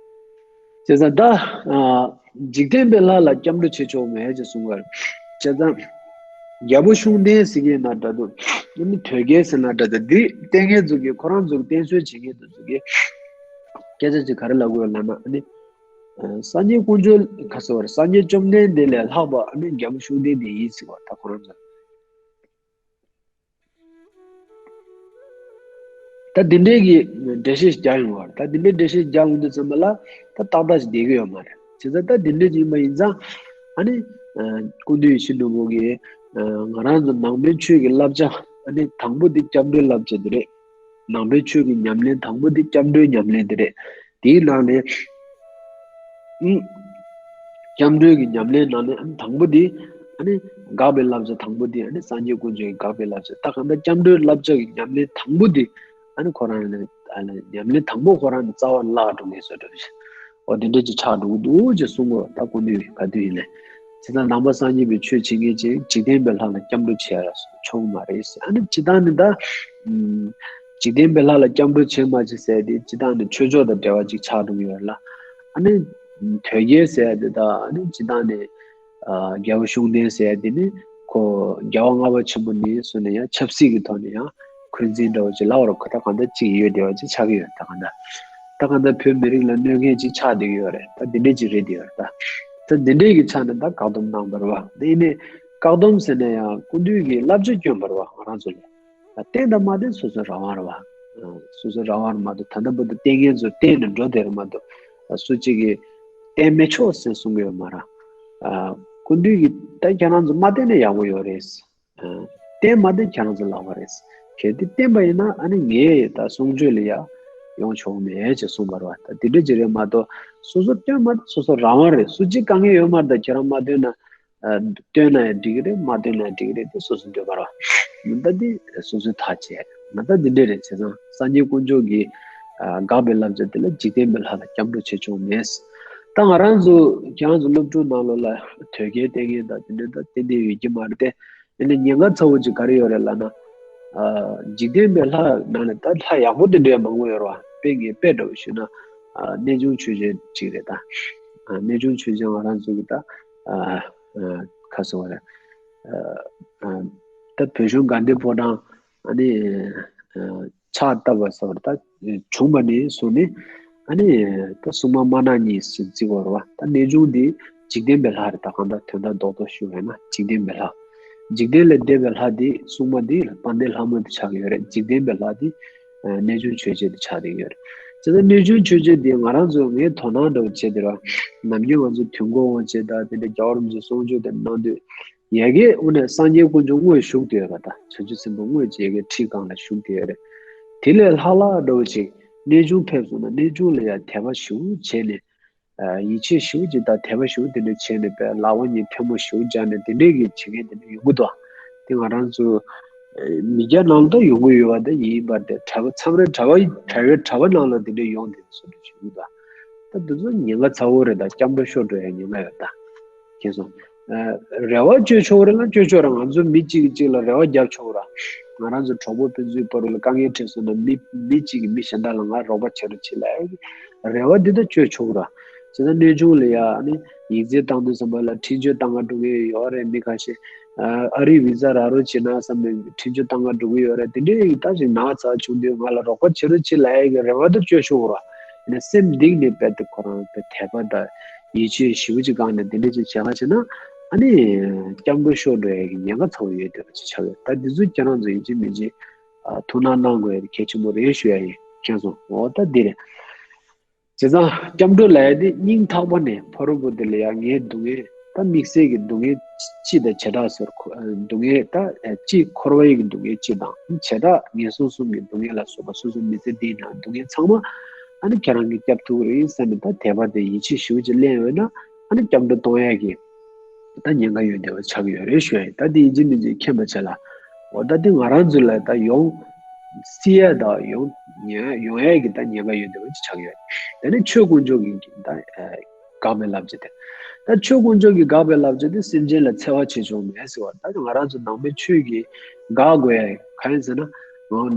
བྱས་ཙང་ད་ཨ་འཇིག་རྟེན་པའི་ལྷ་ལ་སྐྱབས་འགྲོ་བྱེད་ཆོག་མེད་ཅེས་གསུངས་པར། བྱས་ཙང་རྒྱལ་པོ་ཤུགས་ལྡན་ཟེར་གྱི་ན་འདྲ་འདུག་ཨ་ནི་དོལ་རྒྱལ་ཟེར་ན་འདྲ་འདུག་འདི་ལྟས་ངན་ཚོ་གིས་ཁོ་རང་ཚོ་གི་བསྟེན་གསོལ་བྱེད་མཁན་དེ་ཚོ་གིས་སྐད་ཆ་ཅིག་ག་རེ་ལབ་དགོས་ལབ་ན། ཨ་ནི་ཨ་སངས་རྒྱས་དཀོན་མཆོག་ག་ཟེར་བར་སངས་རྒྱས་བཅོམ་ལྡན་འདས་ལས་ལྷག་པ་ཨ་ནི་རྒྱལ་པོ་ཤུགས་ལྡན་དེ་ཡིན་ཟེར་བ། ད་ཁོ་རང་ཚོ། ད་འདི་འདྲའི་གི་འགྲེལ་བཤད་རྒྱག་ཡོང་བ་རེད། ད་འདི་འདྲའི་འགྲེལ་བཤད་རྒྱག་ཡོང་དུས་ཙམ་པ་ལ་ད་ཏག་ཏག་ཅིག་བསྡད་ཀྱི་ཡོད་མ་རེད། བྱས་ཙང་ད་འདི་འདྲའི་ཅིག་ཡིན་པ་ཡིན་ཙང་ཨ་ནི་ཨ་སྐུ་མདུན་ཡིད་བཞིན་ནོར་བུ་གིས་ཨ་ང་རང་ཚོ་ནང་པའི་ཆོས་ཀྱི་བསླབ་བྱ་ཨ་ནི་དང་པོ་འདི་སྐྱབས་འགྲོའི་བསླབ་བྱ་འདི་རེད། ནང་པའི་ཆོས་ཀྱི་ཉམས་ལེན་དང་པོ་འདི་སྐྱབས་འགྲོའི་ཉམས་ལེན་འདི་རེད། དེའི་ནང་ནས་ཨང་སྐྱབས་འགྲོའི་གི་ཉམས་ལེན་ནང་ནས་ཨ་ནི་དང་པོ་དེ་ཨ་ནི་དགག་པའི་བསླབ་བྱ་དང་པོ་དེ་ཨ་ནི་སངས་རྒྱས་དཀོན་མཆོག་གི་དགག་པའི་བསླབ་བྱ། ད་གང་ལྟར་སྐྱབས་འགྲོའི་བསླབ་བྱ་གི་ཉམས་ལེན་དང་པོ་དེ་ཨ་ནི་ཁོ་རང་ནས་ཨ་ནི་ཉམས་ལེན་དང་པོ་ཁོ་རང་ནས་རྩ་བ་བརླག་འགྲོ་ངེས་སོ་འགྲོ་བཞིན། འོ་དེ་འདྲ་ཅིག་ཆགས་འགྲོ་གི་འདུག་ཅེས་གསུང་གོ། ད་སྐུ་མདུན་ག་དུས་ཡིན་ནས་བྱས་ཙང་ནང་པ་སངས་རྒྱས་པའི་ཆོས་བྱེད་མཁན་ཅིག་འཇིག་རྟེན་པའི་ལྷ་ལ་སྐྱབས་འགྲོ་བྱེད་ཡ་ཆོག་གི་མ་རེད། ཨ་ནི་སྤྱིར་བཏང་ནི་ད་ཨུམ། འཇིག་རྟེན་པའི་ལྷ་ལ་སྐྱབས་འགྲོ་བྱེད་མ་བྱེད་ཟེར་དེ་སྤྱིར་བཏང་ནི་ཆོས་ཕྱོགས་དང་འབྲེལ་བ་ཅིག་ཆགས་འགྲོ་གི་ཡོད་ལ། ཨ་ནི་དོལ་རྒྱལ་ཟེར་དེ་ད་ཨ་ནི་སྤྱིར་བཏང་ནི་ཨ་རྒྱལ་པོ་ཤུགས་ལྡན་ཟེར་དེ་ནི་ཁོ་རྒྱལ་བ་ལྔ་པ་ཆེན་པོ་ནས་བཟུང་ནས་ཡང་ཆབ་སྲིད་ཀྱི་ཐོག་ནས་ཡང་འཁོན་འཛིན་འདྲ་བོ་ཅིག་ལབ་རོགས། ཁོ་ད་གང་ལྟར་ཅིག་ཡོད་བསྡད་པ་ཅིག་ཆགས་ཀྱི་ཡོད། ད་གང་ལྟར་ད་གང་ལྟར་བོད་མི་རིགས་ལ་གནོད་མཁན་ཅིག་ཆགས་བསྡད་ཀྱི་ཡོད་རེད། ད་འདི་འདྲས་ཅིག་རེད་བསྡད་ཡོད་རེད། ད་ད་འདི་འདྲས་ཀྱི་ཆ་ནས་ད་བཀག་སྡོམ་གནང་བ་རེད་བ། དེ་ནས་བཀག་སྡོམ་ཟེར་ན་ཡང་སྐུ་མདུན་གྱི་བསླབ་བྱ་བསྐྱོན་པ་རེད་བ། ང་རང་ཚོ་ལ་བསྟེན་དང་མ་བསྟེན་སོ་སོའི་རང་དབང་རེད་བ། སོ་སོའི་རང་དབང་རེད་མ་གཏོགས་ད་ལྟ་བར་དུ་བསྟེན་མཁན་ཚོ་བསྟེན་ནས་འགྲོ་བསྡད་རེད་མ་གཏོགས་སུ་གཅིག་གིས་བསྟེན་མི་ཆོག་ཟེར་གསུང་གི་ཡོད་མ་རེད། སྐུ་མདུན་གྱིས་ད་ཁྱེད་རང་ཚོ་མ་བསྟེན་ན་ཡག་པོ་ཡོད་རེད། བསྟེན་མ་བསྟེན་ཁྱེད་རང་ཚོ་ལག་པ་རེད། གལ་ཏེ་བསྟེན་པ་ཡིན་ན་ཨ་ནི་ངས་ད་གསུང་ཆོས་ལ་ཡ་ཡོང་ཆོག་མེད་ཅེས་གསུངས་པ་རེད་བ། ད་དེ་འདྲ་ཅིག་རེད་མ་གཏོགས་སོ་སོ་བསྟེན་མ་བསྟེན་སོ་སོ་རང་དབང་རེད། སུ་གཅིག་དཀའ་ངལ་ཡོད་མ་རེད། ད་ཁྱེད་རང་མ་བསྟེན་ན། ཨ་བསྟེན་ན་ཡང་འགྲིག་གི་རེད། མ་བསྟེན་ན་ཡང་འགྲིག་གི་རེད། དེ་སོ་སོ་འདོད་པ་རེད་བ། ད་དེ་སོ་སོའི་ཐག་བཅད། ང་ད་འདི་འདྲས་རེད། བྱས་ཙང་སངས་རྒྱས་དཀོན་མཆོག་གིས་ཨ་དགག་པའི་བསླབ་བྱ་དེ་ལ་འཇིག་རྟེན་པའི་ལྷ་ལ་སྐྱབས་འགྲོ་བྱེད་ཆོག་མེད། ད་ང་རང་ཚོ་ཁྱེད་རང་ཚོ་སློབ་ཕྲུག་ནང་ལོགས་ལ་དོལ་རྒྱལ་བསྟེན་མཁན་དང་དེ་འདྲས་ད་ཏན་ཏན་ཡོད་ཀྱི་མ་རེད་དེ། དེ་ནས་ཉེན་ཁ་ཚ་བོ་ཅིག་ག་རེ་ཡོད་རེད་ལབ་ན། ཨ་འཇིག་རྟེན་པའི་ལྷ་ནང་ནས་ད་ལྷ་ཡག་པོ་དེ་འདྲས་མང་པོ་ཡོད་རེད་བ། དཔེ་ངས་དཔེ་འདྲ་བོ་ཞུས་ན། ཨ་གནས་ཆུང་ཆོས་རྒྱལ་ཅིག་རེད་ད། ཨ་གནས་ཆུང་ཆོས་རྒྱལ་ང་རང་ཚོ་གི་ད། ཨ་ཨ་ཁ་སོ་བ་རེད། ཨ་ཨ་ད་བོད་གཞུང་དགའ་ལྡན་ཕོ་བྲང་ཨ་ནི་ཨ་ཕྱག་བཏབ་པ་སོགས་ད་བྱུང་བ་ནས་བཟུང་ནས་ཨ་ནི་ད་སྲུང་མ་དམར་ནག་གཉིས་ཟེར་བརྩི་བ་རེད་བ། ད་གནས་ཆུང་འདི་འཇིག་རྟེན་པའི་ལྷ་རེད། ད་གང་ལྟར་དོན་དག་རྡོག་རྡོག་ཞུ་བས་ན་འཇིག་རྟེན་པའི་ལྷ། འཇིག་རྟེན་ལས་འདས་པའི་ལྷ་འདི་སྲུང་མ་འདི་དཔལ་ལྡན་ལྷ་མོ་འདི་ཆགས་ཀྱི་ཡོད་རེད། འཇིག་རྟེན་པའི་ལྷ་འདི་ཨ་གནས་ཆུང་ཆོས་རྒྱལ་འདི་ཆགས་བསྡད་ཀྱི་ཡོད་རེད། བྱས་ཙང་གནས་ཆུང་ཆོས་རྒྱལ་འདི་ང་རང་ཚོ་ངའི་དོ་སྣང་འདྲ་བོ་བྱས་དེ་ར་ནམ་རྒྱུན་ང་ཚོ་དུས་འཁོར་དབང་བྱེད་དང་དེ་འདྲ་རྒྱལ་བ་རིན་པོ་ཆེའི་གསུང་ཆོས་དེ་གནང་དུས། ཡ་གི་དབུ་ནས་སངས་རྒྱས་དཀོན་མཆོག་དངོས་བཞུགས་བསྡད་ཡོད་པ་དང་། བྱང་ཆུབ་སེམས་དཔའ་དངོས་ཀྱི་ཡ་གི་ཁྲི་སྒང་ལ་བཞུགས་བསྡད་ཡོད་རེད། དེ་ལས་ལྷག་ལྷག་འདྲ་བོ་ཅིག་གནས་ཆུང་ཕེབས་སོང་ན། གནས་ཆུང་ལ་ཡ་དད་པ་ཞེ་པོ་བྱས་ནས། ཡིད་ཆེས་ཞེ་པོ་ཅིག་དང་དད་པ་ཞེ་པོ་དེ་འདྲ་བྱས་ནས་པའི་ལག་པ་གཉིས་ཐལ་མོ་ཞེ་པོ་སྦྱར་ནས་དེ་འདྲས་ཀྱི་བྱེད་མཁན་དེ་འདྲ་ཡོང་གི་འདུག་དེ་ང་རང་ཚོ་མི་སྐྱ་ནང་ལ་ད་ཡོང་གི་ཡོད་པ་དེ་ཡིན་པ་དེ། གྲྭ་པ་མཚམས་རེ་གྲྭ་པ་གྲྭ་བའི་གྲྭ་པ་ནང་ལ་དེ་འདྲས་ཡོང་དེ་བཟོ་འདྲ་ཞིག་ཡོང་གི་འདུག་ད་དེ་ཚོ་ཉེན་ཁ་ཚ་བོ་རེད། ད་སྐྱབས་འགྲོ་ཤོར་འགྲོ་ཡ་ཉེན་ཁ་ཡོད་ད། མཁྱེན་སོང་། རེ་བ་བཅོལ་ཆོག་རེད་ལ་བཅོལ་ཆོག་ར། ང་ཚོ་མི་གཅིག་གིས་གཅིག་ལ་རེ་བ་རྒྱབ་ཆོག་ར། ང་རང་ཚོ་གྲོགས་པོ་ཕན་ཚུན་བར་ལ་དཀའ་ངལ་འཕྲད་སོང་ན། མི་མི་གཅིག་གིས་མི་གཞན་དག་ལ་ང་རོགས་པ་བྱེད་རོགས་བྱེད་ལབ་ཡ་རེ་བ་འདི་ད་བཅོལ་ཆོག་ར། བྱས་ཙང་གནས་ཆུང་ལ་ཡ་ཨ་ནི་ཡིག་ཚད་བཏང་དུས་ཙམ་པ་ལ་འཕྲིན་བཅོལ་བཏང་ག་འགྲོ་གི་ཡོད་རེད། མི་ཁ་ཤས་ཨ་རིའི་བི་ཛ་རག་རོགས་བྱེད་ན་བསམ་ནས་འཕྲིན་བཅོལ་བཏང་ག་འགྲོ་གི་ཡོད་རེད། དེ་འདྲའི་ད་ཅིག་ན་ཚ་བྱུང་དུས་ང་ལ་རོགས་པ་བྱེད་རོགས་བྱེད་ལབ་ཡ་གི་རེ་བ་ད་བཅོལ་ཆོག་ར། ཡིན་ན་སེམས་གཏིང་ནས་རྦད་དེ་ཁོ་རང་དཔེ་དད་པ་དང་ཡིད་ཆེས་ཞེ་པོ་ཅིག་བསྐངས་ནས་དེ་འདྲ་ཅིག་བྱེད་ག་བྱེད་ན། ཨ་ནི་སྐྱབས་འགྲོ་ཤོར་འགྲོ་ཡ་གི་ཉེན་ཁ་ཚ་བོ་ཡོད་བསྡད་པ་ཅིག་ཆགས་ཡོད། ད་འདི་ཚོ་ཁྱེད་རང་ཚོ་ཡིན་གཅིག་མིན་གཅིག་ཨ་ཐུགས་སྣང་གནང་དགོས་ཡ་གལ་ཆེན་པོ་རེད་ཞུ་ཡ་ཡིན། མཁྱེན་སོང་། འོ་ད་འདི་རེད། བྱས་ཙང་སྐྱབས་འགྲོ་ལབ་ཡ་དེ་སྙིང་ཐག་པ་ནས་ཕ་རོལ་པོ་དེ་ལ་ཡ་ངའི་སྡུག་བསྔལ་ད་དམིགས་བསལ་གྱི་སྡུག་བསྔལ་སྤྱི་དང་བྱེ་བྲག་ཟེར། ཁོ་སྡུག་བསྔལ་ད་སྤྱི་འཁོར་བའི་གི་སྡུག་བསྔལ་སྤྱི་དང་བྱེ་བྲག་ངན་སོང་གསུམ་གྱི་སྡུག་བསྔལ་ལ་སོགས་པ་སོ་སོའི་མི་ཚེ་འདིའི་ནང་སྡུག་བསྔལ་ཚང་མ་ཨ་ནི་ཁྱེད་རང་གིས་སྐྱབས་ཐུབ་ཀྱི་རེད་བསམ་ནས། ད་དད་པ་དེ་ཡིད་ཆེས་ཞེ་པོ་ཅིག་ལེན་འོས་ན་ཨ་ནི་སྐྱབས་འགྲོ་གཏོང་ཡ་གི་ད་ཉེན་ཁ་ཡོད་བསྡད་པ་ཆགས་ཀྱི་ཡོད་རེད་ཞུ་ཡ་ཡིན། ད་དེ་ཡིན་གཅིག་མིན་གཅིག་མཁྱེན་པ་བྱས་ལ། འོ་ད་དེ་ང་རང་ཚོ་ལ་ད་ཡོང་སྲིད་ཡ་དང་ཡོང་ཉན་ཡོང་ཡ་གི་ད་ཉེན་ཁ་ཡོད་བསྡད་པ་ཅིག་ཆགས་ཀྱི་ཡོད། དེ་ནས་ཆོས་དཀོན་མཆོག་གི་ད་དགག་པའི་བསླབ་བྱ་དེ། ད་ཆོས་དཀོན་མཆོག་གི་དགག་པའི་བསླབ་བྱ་དེ་སེམས་ཅན་ལ་འཚེ་བ་བྱེད་ཆོག་མེད་ཟེར་བ། ད་ང་རང་ཚོ་ནང་པའི་ཆོས་ཀྱི་དགག་དགོས་ཡ་གང་ཡིན་ཟེར་ན།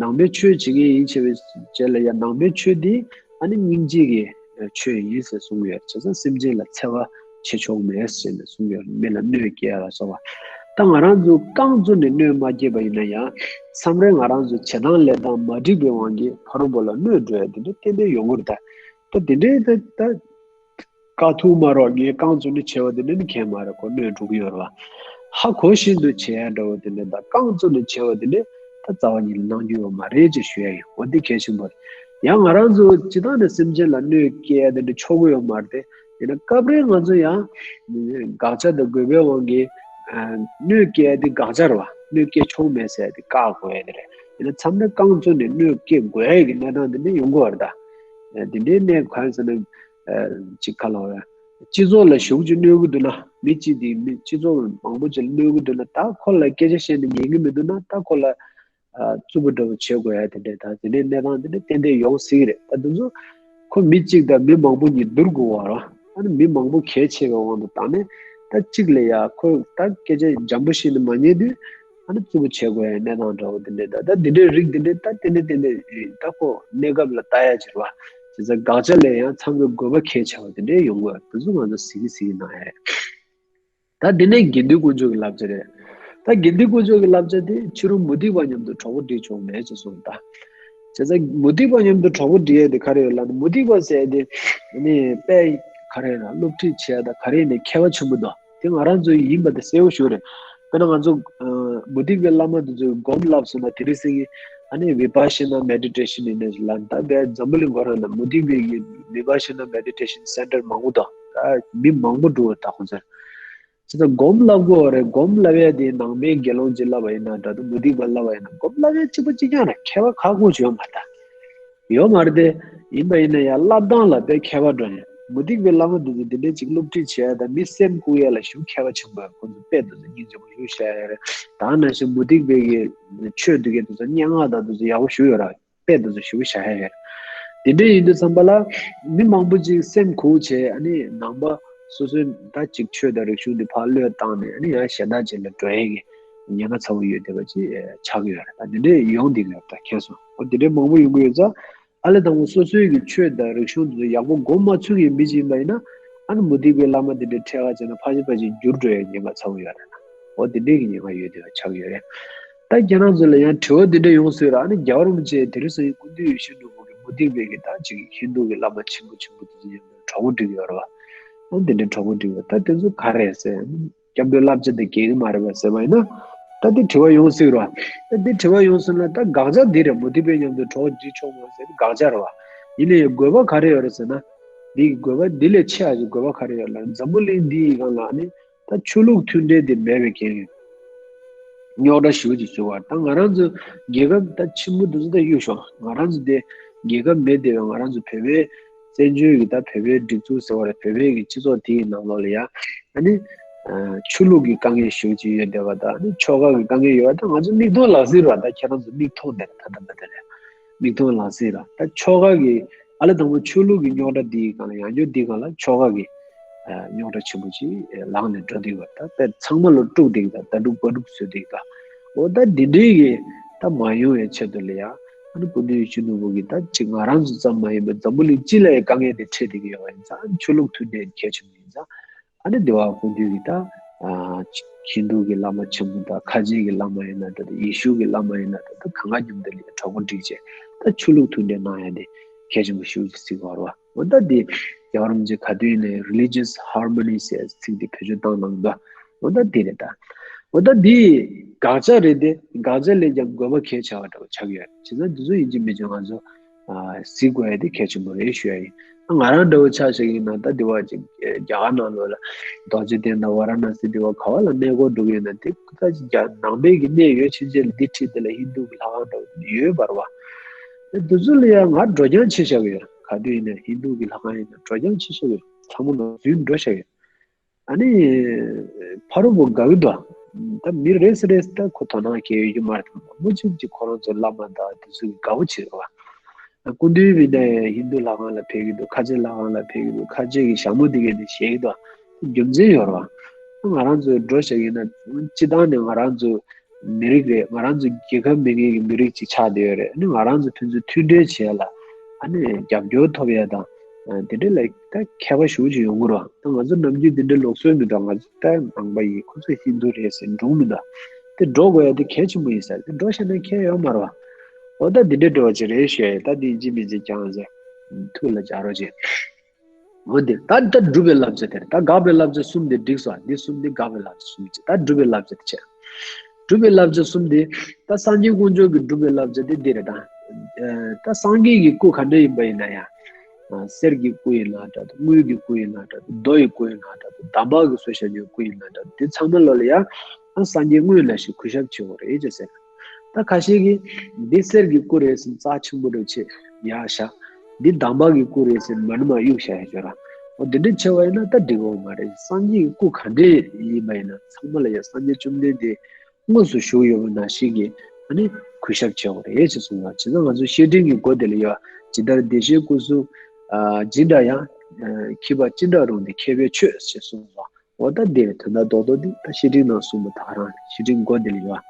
ནང་པའི་ཆོས་བྱེད་མཁན་ཡིན་བྱས་པའི་རྗེས་ལ་ཡ་ནང་པའི་ཆོས་དེ་ཨ་ནི་སྙིང་རྗེ་གི་ཆོས་ཡིན་ཟེར་གསུངས་ཡོད། བྱས་ཙང་སེམས་ཅན་ལ་འཚེ་བ་བྱེད་ཆོག་མེད་ཟེར་ནས་གསུངས་ཡོད། མི་ལ་གནོད་སྐྱེལ་ལ་སོགས་པ། ད་ང་རང་ཚོ་རྐང་བཙུགས་ནས་གནོད་མ་སྐྱེལ་བ་ཡིན་ན་ཡང་མཚམས་རེ་ང་རང་ཚོ་བྱེད་སྟངས་ལས་སྟངས་མ་འགྲིག་པའི་དབང་གིས་ཕ་རོལ་པོ་ལ་གནོད་འགྲོ་ཡ་དེ་འདྲ་ཏན་ཏན་ཡོང་གི་རེད། ད་ད་དེ་འདྲའི་ད་ད་དཀའ་ཐུག་མ་རོགས་ངས་རྐང་བཙུགས་ནས་བྱས་པ་དེ་འདྲ་ནི་གང་ཡང་མ་རེད། ཁོ་གནོད་འགྲོ་གི་ཡོད་རེད་བ། ཧ་གོ་བཞིན་དུ་བྱེད་ཡ་འདྲ་བོ་དེ་འདྲ་ད་རྐང་བཙུགས་ནས་བྱས་པ་དེ་འདྲ་ད་རྩ་བ་ཉིད་ནས་གནང་རྒྱུ་ཡོད་མ་རེད་ཅེས་ཞུ་ཡ་ཡིན། འོ་འདི་གལ་ཆེན་པོ་རེད། ཡང་ང་རང་ཚོ་སྤྱི་བཏང་ནས་སེམས་ཅན་ལ་གནོད་སྐྱེལ་ཡ་དེ་འདྲ་ཆོག་གི་ཡོད་མ་རེད་དེ། ཡིན་ན་སྐབས་རེ་ང་ཚོ་ཡང་དགག་བྱ་དང་དགོས་པའི་དབང་གིས་གནོད་སྐྱེལ་ཡ་དེ་དགག་བྱ་རེད་བ། གནོད་སྐྱེལ་ཆོག་མེད་ཟེར་ཡ་དེ་བཀག་དགོས་ཡ་དེ་རེད། ཡིན་ན་མཚམས་རེ་རྐང་བཙུགས་ནས་གནོད་སྐྱེལ་དགོས་ཡ་གི་གནས་སྟངས་དེ་འདྲ་ཡོང་གི་ཡོད་རེད་ད། དེ་འདྲའི་གནས་གང་ཡིན་ཟེར་ན། ཅིག་ག་ལ་བ། སྤྱི་ཚོགས་ལ་ཞེ་པོ་ཅིག་གནོད་ཀྱི་འདུག་ན། མི་གཅིག་དེ་མི་སྤྱི་ཚོགས་མང་པོ་ཅིག་ལ་གནོད་ཀྱི་འདུག་ན། ད་ཁོ་ལ་སྐད་ཆ་བཤད་ན་ཉན་གྱི་མི་འདུག་ན། ད་ཁོ་ལ་རྩུབ་པོ་འདྲ་བོ་བྱེད་དགོས་ཡ་དེ་འདྲའི་ད་དེ་འདྲའི་གནས་སྟངས་དེ་འདྲ་ཏན་ཏན་ཡོང་སྲིད་ཀྱི་རེད། ད་དེ་ཚོ་ཁོ་མི་གཅིག་དང་མི་མང་པོ་གཉིས་བསྡུར་དགོས་པ་རེད། ཨ་ནི་མི་མང་པོ་གལ་ཆེ་བའི་དབང་དུ་བཏང་ནས་ད་གཅིག་ལ་ཡ་ཁོ་ད་སྐད་ཆ་འཇམ་པོ་བཤད་ན་མ་ཉན་དུས། ཨ་ནི་རྩུབ་པོ་བྱེད་དགོས་ཡ་གནས་སྟངས་འདྲ་བོ་དེ་འདྲའི་ད་ད་དེ་འདྲའི་རིགས་དེ་འདྲའི་ད་དེ་འདྲའི་དེ་འདྲའི་ད་ཁོ་གནས་སྐབས་ལ་ལྟ་ཡ་ཅིག་རེད་བ། བྱས་ཙང་དགག་བྱ་ལ་ཡང་མཚམས་རེ་དགོས་པ་གལ་ཆེ་བ་དེ་འདྲའི་ཡོང་གི་ཡོད། དེ་ཚོ་ང་ཚོ་གཟིགས་གཟིགས་གནང་ཡ་རེད། ད་དེ་ནས་དགེ་འདུན་དཀོན་མཆོག་གི་བསླབ་བྱ་རེད། ད་དགེ་འདུན་དཀོན་མཆོག་གི་བསླབ་བྱ་དེ་ཕྱི་རོལ་མུ་སྟེགས་པ་མཉམ་དུ་གྲོགས་པོ་སྒྲིག་ཆོག་མེད་ཅེས་གསུངས། ད་བྱས་ཙང་མུ་སྟེགས་པ་མཉམ་དུ་གྲོགས་པོ་སྒྲིག་ཡ་དེ་ག་རེ་ཡོད་ལབ་ན། མུ་སྟེགས་པ་ཟེར་ཡ་དེ་ནི་དཔེ་ག་རེ་ཡོད་ན་སློབ་ཁྲིད་བྱེད་ཡ་ད་ག་རེ་ནས་མཁས་པ་ཆེན་པོ་འདུག་དེ་ང་རང་ཚོ་ཡིན་པ་དེ་གསལ་པོ་ཞིག་རེད། དཔེར་ན་ང་ཚོ་ཨ་མུ་སྟེགས་པའི་བླ་མ་དེ་ཚོས་སྒོམ་བསླབས་སོང་ན། དེ་རིང་སང་ཉིན་ཨ་ནི་Vipassana meditation ཡིན་ནའི་ལ་ད་བའི་འཛམ་བུ་གླིང་ཁོ་རང་ལ་མུ་སྟེགས་པའི་གི་Vipassana meditation center མང་པོ་དང་ཨ་མི་མང་པོ་འགྲོ་བ་ད་ཁོང་ཚོར། ཅི་ད་སྒོམ་བསླབ་དགོས་རེད། སྒོམ་བསླབ་ཡ་དེ་ནང་པའི་དགེ་སློང་ཅིག་བསླབ་པ་ཡིན་ན་འདྲ་འདུག་མུ་སྟེགས་པ་བསླབ་པ་ཡིན་ན་སྒོམ་བསླབ་ཡ་གཅིག་པ་གཅིག་རྐྱང་རེད། མཁས་པ་ཁག་པོ་ཅིག་ཡོད་མ་རེད་ད། ཡོད་མ་རེད་དེ། ཡིན་པ་ཡིན་ན་ཡང་བསླབ་སྟངས་ལ་དཔེ་མཁས་པ་འགྲོ་ནས་མུ་སྟེགས་པའི་བླ་མ་དེ་ཚོ་འདི་འདྲའི་ཅིག་སློབ་ཁྲིད་བྱས་དང་མི་སེམས་བཀུག་ཡ་ལ་ཞུ་མཁས་པ་ཆེན་པོ་ཡང་ཁོང་ཚོ་དཔེ་དེ་ཚོ་སྙིང་རྗེ་པོ་ཞུ་བྱ་ཡ་རེད། ད་ནང་བཞིན་མུ་སྟེགས་པའི་གི་ཆོས་འདི་གའི་དེ་ཚོ་སྙན་ངག་དང་དེ་ཚོ་ཡག་པོ་ཞུ་ཡོད་ར། དཔེ་དེ་ཚོ་ཞུ་བྱ་ཡ་རེད། དེ་འདྲའི་ཡིན་དུས་ཙམ་པ་ལ་མི་མང་པོ་ཅིག་སེམས་འགུག་བྱས་ཨ་ནི་ནང་པ་སོ་སོའི་ད་ཅིག་ཆོས་དང་རིག་གཞུང་འདི་ཕར་བློས་བཏང་ནས་ཨ་ནི་ཡང་གཞན་དག་ཅིག་ལ་འགྲོ་ཡ་གི་ཉེན་ཁ་ཚ་བོ་ཡོད་བསྡད་པ་ཅིག་ཆགས་ཀྱི་ཡོད་རེད། ད་དེ་འདྲའི་ཡོང་བསྡད་ཀྱི་ཡོད་རེད། ད་མཁྱེན་སོང་། འོ་དེ་འདྲའི་མང་པོ་ཡོང་གི་ཡོད་ཙང་། ཨ་ལས་དང་པོ་སོ་སོའི་གི་ཆོས་དང་རིག་གཞུང་དེ་ཚོ་ཡག་པོ་སྒོམ་མ་ཚུགས་ཡོད་མི་ཅིག་ཡིན་པ་ཡིན་ན། ཨ་ནི་མུ་སྟེགས་པའི་བླ་མ་དེ་འདྲའི་ཁྲལ་ཁ་བྱས་ན་ཕལ་ཆེར་ཕལ་ཆེར་འགྱུར་འགྲོ་ཡའི་ཉེན་ཁ་ཚ་བོ་ཡོད་རེད་ན། འོ་དེ་འདྲའི་གི་ཉེན་ཁ་ཡོད་དེ་ཆགས་ཡོད་རེད། ད་ཁྱེད་རང་ཚོ་ལ་ཡང་དྲི་བ་དེ་འདྲ་ཡོང་སྲིད་ར། ཨ་ནི་རྒྱལ་བ་རིན་པོ་ཆེ་དེ་རིང་སང་ཉིན་སྐུ་མདུན་ཡིད་བཞིན་ནོར་བུ་གི་མུ་སྟེགས་པའི་གི་ད་ཅིག་ཧིན་རྡུ་གི་བླ་མ་ཆེན་པོ་ཆེན་པོ་དེ་ཚོ་མཉམ་དུ་གྲོགས་པོ་སྒྲིག་ཡོད་རེད་བ། ཨ་ནི་དེ་འདྲའི་གྲོགས་པོ་སྒྲིག་ཡོད། ད་དེ་ཚོ་ག་རེ་རེད་ཟེར། སྐྱབས་འགྲོའི་བསླབ་བྱ་དེ་འགལ་གྱི་མ་རེད་པས་ཟེར་བ་ཡིན་ན། ད་འདི་དྲི་བ་ཡོང་སྲིད་རོ། ད་འདི་དྲི་བ་ཡོང་སོང་ན་ད་དགག་བྱ་འདི་རེད། མུ་སྟེགས་པའི་མཉམ་དུ་གྲོགས་སྒྲིག་ཆོག་མ་ཟེར་དགག་བྱ་རེད་བ། ཡིན་ནའི་དགོས་པ་ག་རེ་ཡོད་རེད་ཟེར་ན། འདི་གི་དགོས་པ་འདི་ལས་ཆེ་བ་ཞིག་དགོས་པ་ག་རེ་ཡོད་ལ། འཛམ་བུ་གླིང་འདིའི་སྒང་ལ་ནི་ ད་ཆོས་ལུགས་མཐུན་འབྲེལ་དེ་མེད་པའི་རྐྱེན་རྙོག་དྲ་ཞེ་པོ་ཅིག་བཟོས་པ། ད་ང་རང་ཚོ་རྒྱལ་ཁབ་ད་ཆེན་པོ་འདི་ཚོ་ད་གཡུག་ཞོག་ང་རང་ཚོ་དེ་རྒྱལ་ཁབ་མེད་བསྡད་པའི་ང་རང་ཚོ་བོད་པའི་བཙན་བྱོལ་གྱི་ད་བོད་པའི་སྒྲིག་འཛུགས་ཟེར་བ་རེད། བོད་པའི་གི་སྤྱི་ཚོགས་དེའི་ནང་ལོགས་ལ་ཡ་ཨ་ནི་ཆོས་ལུགས་ཀྱི་དཀའ་ངལ་ཞེ་པོ་ཅིག་ཡོད་བསྡད་པ་དང་ཨ་ནི་ཆོལ་ཁ་གི་དཀའ་ངལ་ཡོད་པ་ད་ང་ཚོ་མིག་མཐོང་ལག་ཟིན་རེད་བ། ད་ཁྱེད་རང་ཚོ་མིག་མཐོང་བསྡད་ད་ད་ད་ད་རེད། མིག་མཐོང་ལག་ཟིན་རེད། ད་ཆོལ་ཁ་གི་ཨ་ལས་དང་པོ་ཆོས་ལུགས་ཀྱི་རྙོག་དྲ་འདིའི་སྒང་ལ་ཡང་བསྐྱར་འདིའི་སྒང་ལ་ཆོལ་ཁ་གི་རྙོག་དྲ་ཆེན་པོ་ཅིག་ལངས་ནས་འགྲོ་འདུག་བ། ད་དཔེ་ཚང་མ་ལོ་དཀྲུག་འདུག་ད་ད་དཀྲུག་པ་དཀྲུག་བཟོས་འདུག་ད་འོ་ད་འདི་འདྲའི་གི་ད་མ་ཡོང་བའི་ཆེད་དུ་ལ་ཡ་ཨ་ནི་སྐུ་མདུན་སྤྱི་ནོར་བུ་གི་ད་ཅིག་ང་རང་ཚོ་ཙམ་མ་ཡིན་པར་འཛམ་བུ་གླིང་སྤྱི་ལ་ཡ་དཀའ་ངལ་དེ་འཕྲད་བསྡད་ཀྱི་ཡོད་པ་ཡིན་ཙང་ཆོས་ལུགས་མཐུན་འབྲེལ་གལ་ཆེན་པོ་ཡིན་ཙང་ཨ་ནི་འདི་བ་སྐུ་མདུན་གི་ད་ཨ་ཧིན་དུ་གི་བླ་མ་ཆེན་པོ་དང་ཁ་ཆེ་གི་བླ་མ་ཡིན་ན་འདྲ་ད་ཡེ་ཤུ་གི་བླ་མ་ཡིན་ན་འདྲ་ད་གང་ག་མཉམ་དུ་ལ་ཡ་གྲོགས་པོ་སྒྲིག་བྱས་ད་ཆོས་ལུགས་མཐུན་འབྲེལ་གནང་ཡ་དེ་གལ་ཆེན་པོ་ཞེ་པོ་ཅིག་བརྩི་གི་ཡོད་རེད་བ། འོ་ད་འདི་རྒྱལ་བ་རིན་པོ་ཆེ་ག་དུས་ནས་religious harmony ཟེར་ཚིག་འདི་བེད་སྤྱོད་བཏང་གནང་འདུག་འོ་ད་འདི་རེད་ད། འོ་ད་འདི་དགག་བྱ་རེད་དེ་དགག་བྱ་ལས་ཀྱང་དགོས་པ་གལ་ཆེ་བ་འདྲ་བོ་ཆགས་ཡོད། བྱས་ཙང་འདི་ཚོ་ཡིན་གཅིག་མིན་གཅིག་ང་ཚོ་ཨ་གཟིགས་དགོས་ཡ་དེ་གལ་ཆེན་པོ་རེད་ཞུ་ཡ་ཡིན། ང་རང་འདྲ་བོ་ཆ་བཞག་ཡིན་ན་ད་འདི་བ་ཅིག་རྒྱ་གར་ནང་ལོགས་ལ་རྡོ་རྗེ་གདན་དང་ཝཱ་ར་ཎ་སི་འདི་བ་ག་བ་ལ་གནས་སྐོར་འགྲོ་གི་ཡོད་ན་དེ་ད་ཅིག་རྒྱ་ནང་པའི་གི་གནས་ཡོད་ཕྱིན་ཆད་ལ་འདི་ཁྲིད་དེ་ལ་ཧིན་དུ་གི་ལྷ་ཁང་འདྲ་བོ་ཡོད་པར་བ། དེ་དུས་ཚོད་ལ་ཡང་ང་འགྲོ་རྐྱང་བྱེད་བཞག་གི་ཡོད། ག་དུས་ཡིན་ན་ཧིན་དུ་གི་ལྷ་ཁང་ཡིན་ན་འགྲོ་རྐྱང་བྱེད་བཞག་གི་ཡོད། ཚང་མ་ནང་འཛུལ་འགྲོ་བཞག་གི་ཡོད། ཨ་ནི་ཕ་རོལ་པོ་དགའ་གི་འདུག་ད་མི་རེ་ཟེར་རེ་ཟེར་ད་ཁོ་དོ་སྣང་གལ་ཡོད་ཀྱི་མ་རེད། མང་པོ་ཅིག་ཅིག་ཁོ་རང་ཚོ་བླ་མ་དང་དེ་ཚོ་གི་དགའ་པོ་བྱེད་རོགས། སྐུ་མདུན་མིན་ན་ཡང་ཧིན་དུ་ལྷ་ཁང་ལ་ཕེབས་ཀྱི་འདུག་ཁ་ཆེ་ལྷ་ཁང་ལ་ཕེབས་ཀྱི་འདུག་ཁ་ཆེ་གི་ཞྭ་མོ་དེ་གས་དེ་བཞེས་ཀྱི་འདུག་རྒྱུ་མཚན་ཡོད་རེད་བ། ང་རང་ཚོ་འགྲོ་བཞག་ཡིན་ན་སྤྱི་བཏང་ནས་ང་རང་ཚོ་མི་རིགས་རེད། ང་རང་ཚོ་རྒྱལ་ཁབ་མེད་མཁན་གྱི་མི་རིགས་ཅིག་ཆགས་བསྡད་ཡོད་རེད། ཨ་ནི་ང་རང་ཚོ་ཕན་ཚུན་མཐུན་འབྲེལ་བྱེད་ཡ་ལ་ཨ་ནི་རྒྱབ་སྐྱོར་ཐོབ་ཡ་དང་དེ་འདྲ་ལ་ད་ཁྱད་པར་ཞེ་པོ་ཅིག་ཡོང་གི་རེད་བ། ད་ང་ཚོ་ནམ་རྒྱུན་དེ་འདྲ་ལུགས་སྲོལ་མི་འདུག་ང་ཚོ་ད་ནང་པ་ཡིན། ཁོ་ཚོ་ཧིན་དུ་རེད་ཟེར་འགྲོ་མི་འདུག་དེ་འགྲོ་དགོས་ཡ་དེ་གལ་ཆེན་པོ་ཡིན་ས་རེད། དེ་འགྲོ་ཤེས་ན་ཁྱད་ཡོད་མ་རེད་བ། འོ་ད་འདི་འདྲའི་འགྲོ་བ་ཅིག་རེད་ཞུ་ཡ་ཡིན། ད་འདི་ཡིན་གཅིག་མིན་གཅིག་ཀྱང་ཟེར་ཐུགས་ལ་འཇགས་རོགས་བྱེད། འོ་འདི་ད་ལྟ་སྒྲུབ་པའི་བསླབ་བྱ་དེ་རེད། ད་དགག་པའི་བསླབ་བྱ་གསུམ་དེ་འགྲིག་སོང་། འདི་གསུམ་འདི་དགག་པའི་བསླབ་བྱ་གསུམ་བྱས། ད་སྒྲུབ་པའི་བསླབ་བྱ་དེ་བྱས། སྒྲུབ་པའི་བསླབ་བྱ་གསུམ་དེ་ད་སངས་རྒྱས་དཀོན་མཆོག་གི་སྒྲུབ་པའི་བསླབ་བྱ་དེ་འདི་རེད། ད་ད་སངས་རྒྱས་ཀྱི་སྐུ་ག་འདྲ་ཡིན་པ་ཡིན་ན་ཡང་གསེར་གྱི་སྐུ་ཡིན་ན་འདྲ་འདུག་དངུལ་གྱི་སྐུ་ཡིན་ན་འདྲ་འདུག་རྡོ་ཡི་སྐུ་ཡིན་ན་འདྲ་འདུག་དམ་པ་གི་བཟོས་བཞག་རྒྱུའི་སྐུ་ཡིན་ན་འདྲ་འདུག་དེ་ཚང་མ་ལོ་ལ་ཡང་སངས་རྒྱས་དངོས་ལ་ཞིག་གུས་ཞབས་བྱེད་དགོས་རེད་ཅེས་ཟེར། ད་ཁ་ཤས་ཀྱིས་འདི་གསེར་གྱི་སྐུ་རེད་ཟེར་རྩ་ཆེན་པོ་འདྲ་བྱེད་ཡག་བཞག་འདི་དམ་པ་གི་སྐུ་རེད་ཟེར་མ་ཎི་མ་གཡུག་བཞག་ཡ་ཅོ་ར། འོ་འདི་འདྲ་བྱས་པ་ཡིན་ན་ད་འགྲིག་གི་མ་རེད། སངས་རྒྱས་ཀྱི་སྐུ་ག་འདྲས་ཡིན་པ་ཡིན་ན་ཚང་མ་ལ་ཡ་སངས་རྒྱས་བཅོམ་ལྡན་འདས་དངོས་སུ་བཞུགས་ཡོད་པ་ནང་བཞིན་གྱི་ཨ་ནི་གུས་ཞབས་བྱེད་དགོས་རེད་ཅེས་གསུངས་པ། བྱས་ཙང་ང་ཚོ་བཤེས་སྤྲིང་གི་སྒོ་དེ་ལ་ཡ་ཇི་ལྟར་བདེ་གཤེགས་སྐུ་གསུང་ཇི་འདྲ་ཡང་མཁས་པ་ཅི་འདྲ་རུང་སྟེ་མཁས་པས་ཆོས་ཅེས་གསུངས་པ། འོ་ད་འདིར་དོན་དག་རྡོག་རྡོག་འདི་ད་བཤེས་སྤྲིང་ནང་གསུངས་པ་དག་རང་བཤེས་སྤྲིང་མགོ་འདི་ལ་ཡོད།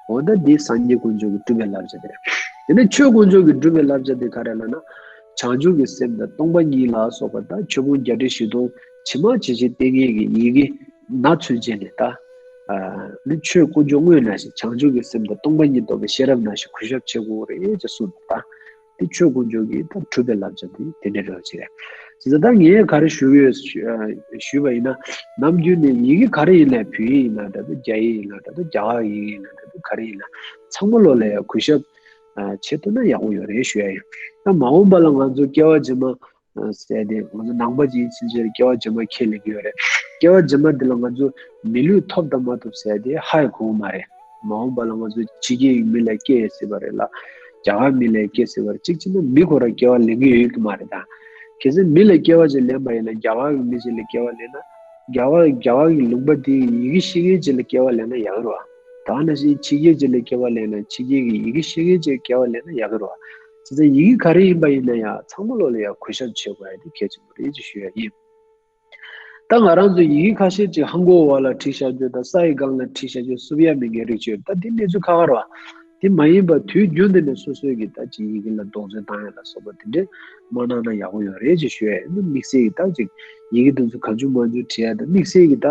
འོ་ད་འདི་སངས་རྒྱས་དཀོན་མཆོག་གི་སྒྲུབ་པའི་བསླབ་བྱ་དེ་རེད། དེ་ནས་ཆོས་དཀོན་མཆོག་གི་སྒྲུབ་པའི་བསླབ་བྱ་དེ་ག་རེ་ལབ་ན། བྱང་ཆུབ་ཀྱི་སེམས་དང་སྟོང་པ་ཉིད་ལ་སོགས་པ་དང་ཆོས་ཕུང་བརྒྱད་ཁྲི་བཞི་སྟོང་ཇི་མ་ཇི་བཞིན་བསྟན་མཁན་གྱི་ཡི་གེ་སྣ་ཚོགས་ཅན་ནི་ད། ནི་ཆོས་དཀོན་མཆོག་དངོས་ནང་བཞིན་བྱང་ཆུབ་ཀྱི་སེམས་དང་སྟོང་པ་ཉིད་རྟོགས་པའི་ཤེས་རབ་ནང་བཞིན་གུས་ཞབས་བྱེད་དགོས་རེད་ཅེས་གསུངས་པ་དང་། དེ་ཆོས་དཀོན་མཆོག་གི་ད་གྲུབ་པའི་བསླབ་བྱ་དེ་དེ་འདྲའི་རོལ་ཅིག་རེད། དེ་ད་ངས་ག་རེ་ཞུ་གི་ཡོད་ཞུས་པ་ཡིན་ན། ནམ་རྒྱུན་ནས་ཡི་གེ་ག་རེ་ཡིན་ནའི་བོད་ཡིག་ཡིན་ན་འདྲ་འདུག་རྒྱ་ཡིག་ཡིན་ན་འདྲ་འདུག་རྒྱ་གར་ཡིག་ཡིན་ན་འདྲ་འདུག་ག་རེ་ཡིན་ན་ཚང་མ་ལོ་ལ་ཡང་གུས་ཞབས་བྱེད་ཐུབ་ན་ཡག་པོ་ཡོད་རེད་ཞུ་ཡ་ཡིན། ད་མ་འོངས་པ་ལ་ང་ཚོ་སྐྱེ་བ་རྗེས་མ་ཟེར་དེ་ང་ཚོ་ནང་པ་ཅིག་ཡིན་ཕྱིན་ཆད་སྐྱེ་བ་རྗེས་མ་ཁས་ལེན་གྱི་ཡོད་རེད། སྐྱེ་བ་རྗེས་མ་འདི་ལ་ང་ཚོ་མི་ལུས་ཐོབ་དང་མ་ཐོབ་ཟེར་དེ་ཧ་ཡང་གོ་གི་མ་རེད། མ་འོངས་པ་ལ་ང་ཚོ་ཕྱི་རྒྱལ་གྱི་མི་ལ་སྐྱེ་སྲིད་པ་རེད་ལ། རྒྱ་གར་མི་ལ་སྐྱེ་སྲིད་པ་རེད། གཅིག་བྱས་ན་མི་ཁོ་རང་སྐྱེ་བ་ལེན་གྱི་ཡོད་ཀྱི་མ་རེད་ད། གལ་སྲིད་མི་ལ་སྐྱེ་བ་ཅིག་ལེན་པ་ཡིན་ན་རྒྱ་གར་གྱི་མི་ཅིག་ལ་སྐྱེ་བ་ལེན་ན། རྒྱ་གར་རྒྱ་གར་གྱི་ལུང་པ་དེའི་ཡི་གེ་ཤེས་མཁན་ཅིག་ལ་སྐྱེ་བ་ལེན་ན་ཡག་གི་རེད་བ། ད་ནང་བཞིན་ཕྱི་རྒྱལ་ཅིག་ལ་སྐྱེ་བ་ལེན་ན་ཕྱི་རྒྱལ་གྱི་ཡི་གེ་ཤེས་མཁན་ཅིག་སྐྱེ་བ་ལེན་ན་ཡག་གི་རེད་བ། བྱས་ཙང་ཡི་གེ་ག་རེ་ཡིན་པ་ཡིན་ན་ཡང་ཚང་མ་ལོ་ལ་ཡང་གུས་ཞབས་བྱེད་དགོས་ཡ་དེ་གལ་ཆེན་པོ་རེད་ཅེས་ཞུ་ཡ་ཡིན། ད་ང་རང་ཚོ་ཡི་གེ་ཁ་ཤས་ཅིག་ཧང་གོ་འོག་ལ་བྲིས་བཞག་རྒྱུ་དང་ས་ཡི་སྒང་ལ་བྲིས་བཞག་རྒྱུ་བསུབ་ཡ་མེད་མཁན་རིགས་ཅིག་ཡོད། ད་འདི་གནས་ཚུལ་ཁག་ཁག་རེད་བ། དེ་མ་ཡིན་པ་དུས་རྒྱུན་དུ་ནས་སོ་སོའི་གི་ད་ཅིག་ཡི་གེ་ལ་རྡོག་རྫིས་བཏང་ཡ་ལ་སོགས་པ་དེ་འདྲས་མ་གནང་ན་ཡག་པོ་ཡོད་རེད་ཅེས་ཞུ་ཡ་ཡིན། དམིགས་བསལ་གྱི་ད་ཅིག་ཡི་གེ་དེ་ཚོ་གང་བྱུང་མང་བྱུང་བྲིས་ཡ་དང་དམིགས་བསལ་གྱི་ད་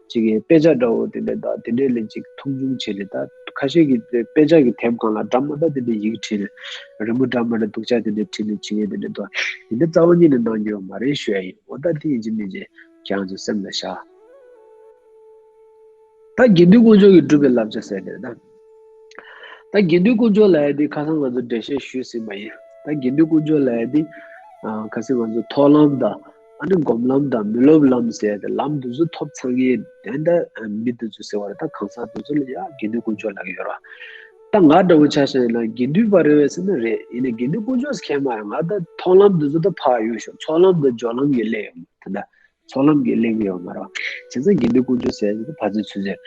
ཅིག་གི་དཔེ་ཆ་འདྲ་བོ་དེ་འདྲས་ད་དེ་འདྲས་ལ་ཅིག་མཐོང་ཆུང་བྱས་ནས་ད་ཁ་ཤས་ཀྱི་དཔེ་ཆ་གི་དེབ་སྒང་ལ་འདྲ་མ་འདྲ་དེ་འདྲས་ཡི་གེ་བྲིས་ནས་རི་མོ་འདྲ་མ་འདྲ་སྡུག་ཅག་དེ་འདྲས་བྲིས་ནས་བྱེད་མཁན་དེ་འདྲས་འདུག་དེ་འདྲས་རྩ་བ་ཉིད་ནས་གནང་རྒྱུ་ཡོད་མ་རེད་ཞུ་ཡ་ཡིན། འོ་ད་དེ་ཡིན་གཅིག་མིན་གཅིག་ཁྱེད་རང་ཚོ་སེམས་ལ་བཞག་ད་དགེ་འདུན་དཀོན་མཆོག་གི་སྒྲུབ་པའི་བསླབ་བྱ་ཟེར་དེ་རེད་ད། ད་དགེ་འདུན་དཀོན་མཆོག་ལབ་ཡ་དེ་ཁ་སང་ང་ཚོ་འགྲེལ་བཤད་ཞུས་ཟིན་པ་ཡིན། ད་དགེ་འདུན་དཀོན་མཆོག་ལབ་ཡ་དེ་ཁ་སང་ང་ཚོ་མཐོང་ལམ་དང་ ཨ་ནི་སྒོམ་ལམ་དང་མི་སློབ་ལམ་ཟེར་ཏེ་ལམ་དེ་ཚོ་ཐོབ་ཚར་མཁན་དེ་འདྲ་མི་དེ་ཚོ་ཟེར་བ་རེད། ད་གང་ཟག་དེ་ཚོ་ལ་ཡ་དགེ་འདུན་དཀོན་མཆོག་ལབ་ཀྱི་ཡོད་རེད། ད་ང་འདྲ་བོ་ཆ་བཞག་ན་དགེ་འདུན་པ་རེད་བས་ཟེར་ན་རེད། ཡིན་ནའི་དགེ་འདུན་དཀོན་མཆོག་ཟེར་མཁན་མ་རེད། ང་ད་མཐོང་ལམ་དེ་ཚོ་ད་ཕར་གཡུག་ཞོག་ཚོགས་ལམ་དང་སྦྱོར་ལམ་གྱི་སླེབས་ཡོང་དེ་འདྲ། ཚོགས་ལམ་གྱི་གླེང་ཡོད་མ་རེད། བྱས་ཙང་དགེ་འདུན་དཀོན་མཆོག་ཟེར་ཡག་གི་ཕར་ཚུར་ཚུར་ཟེར།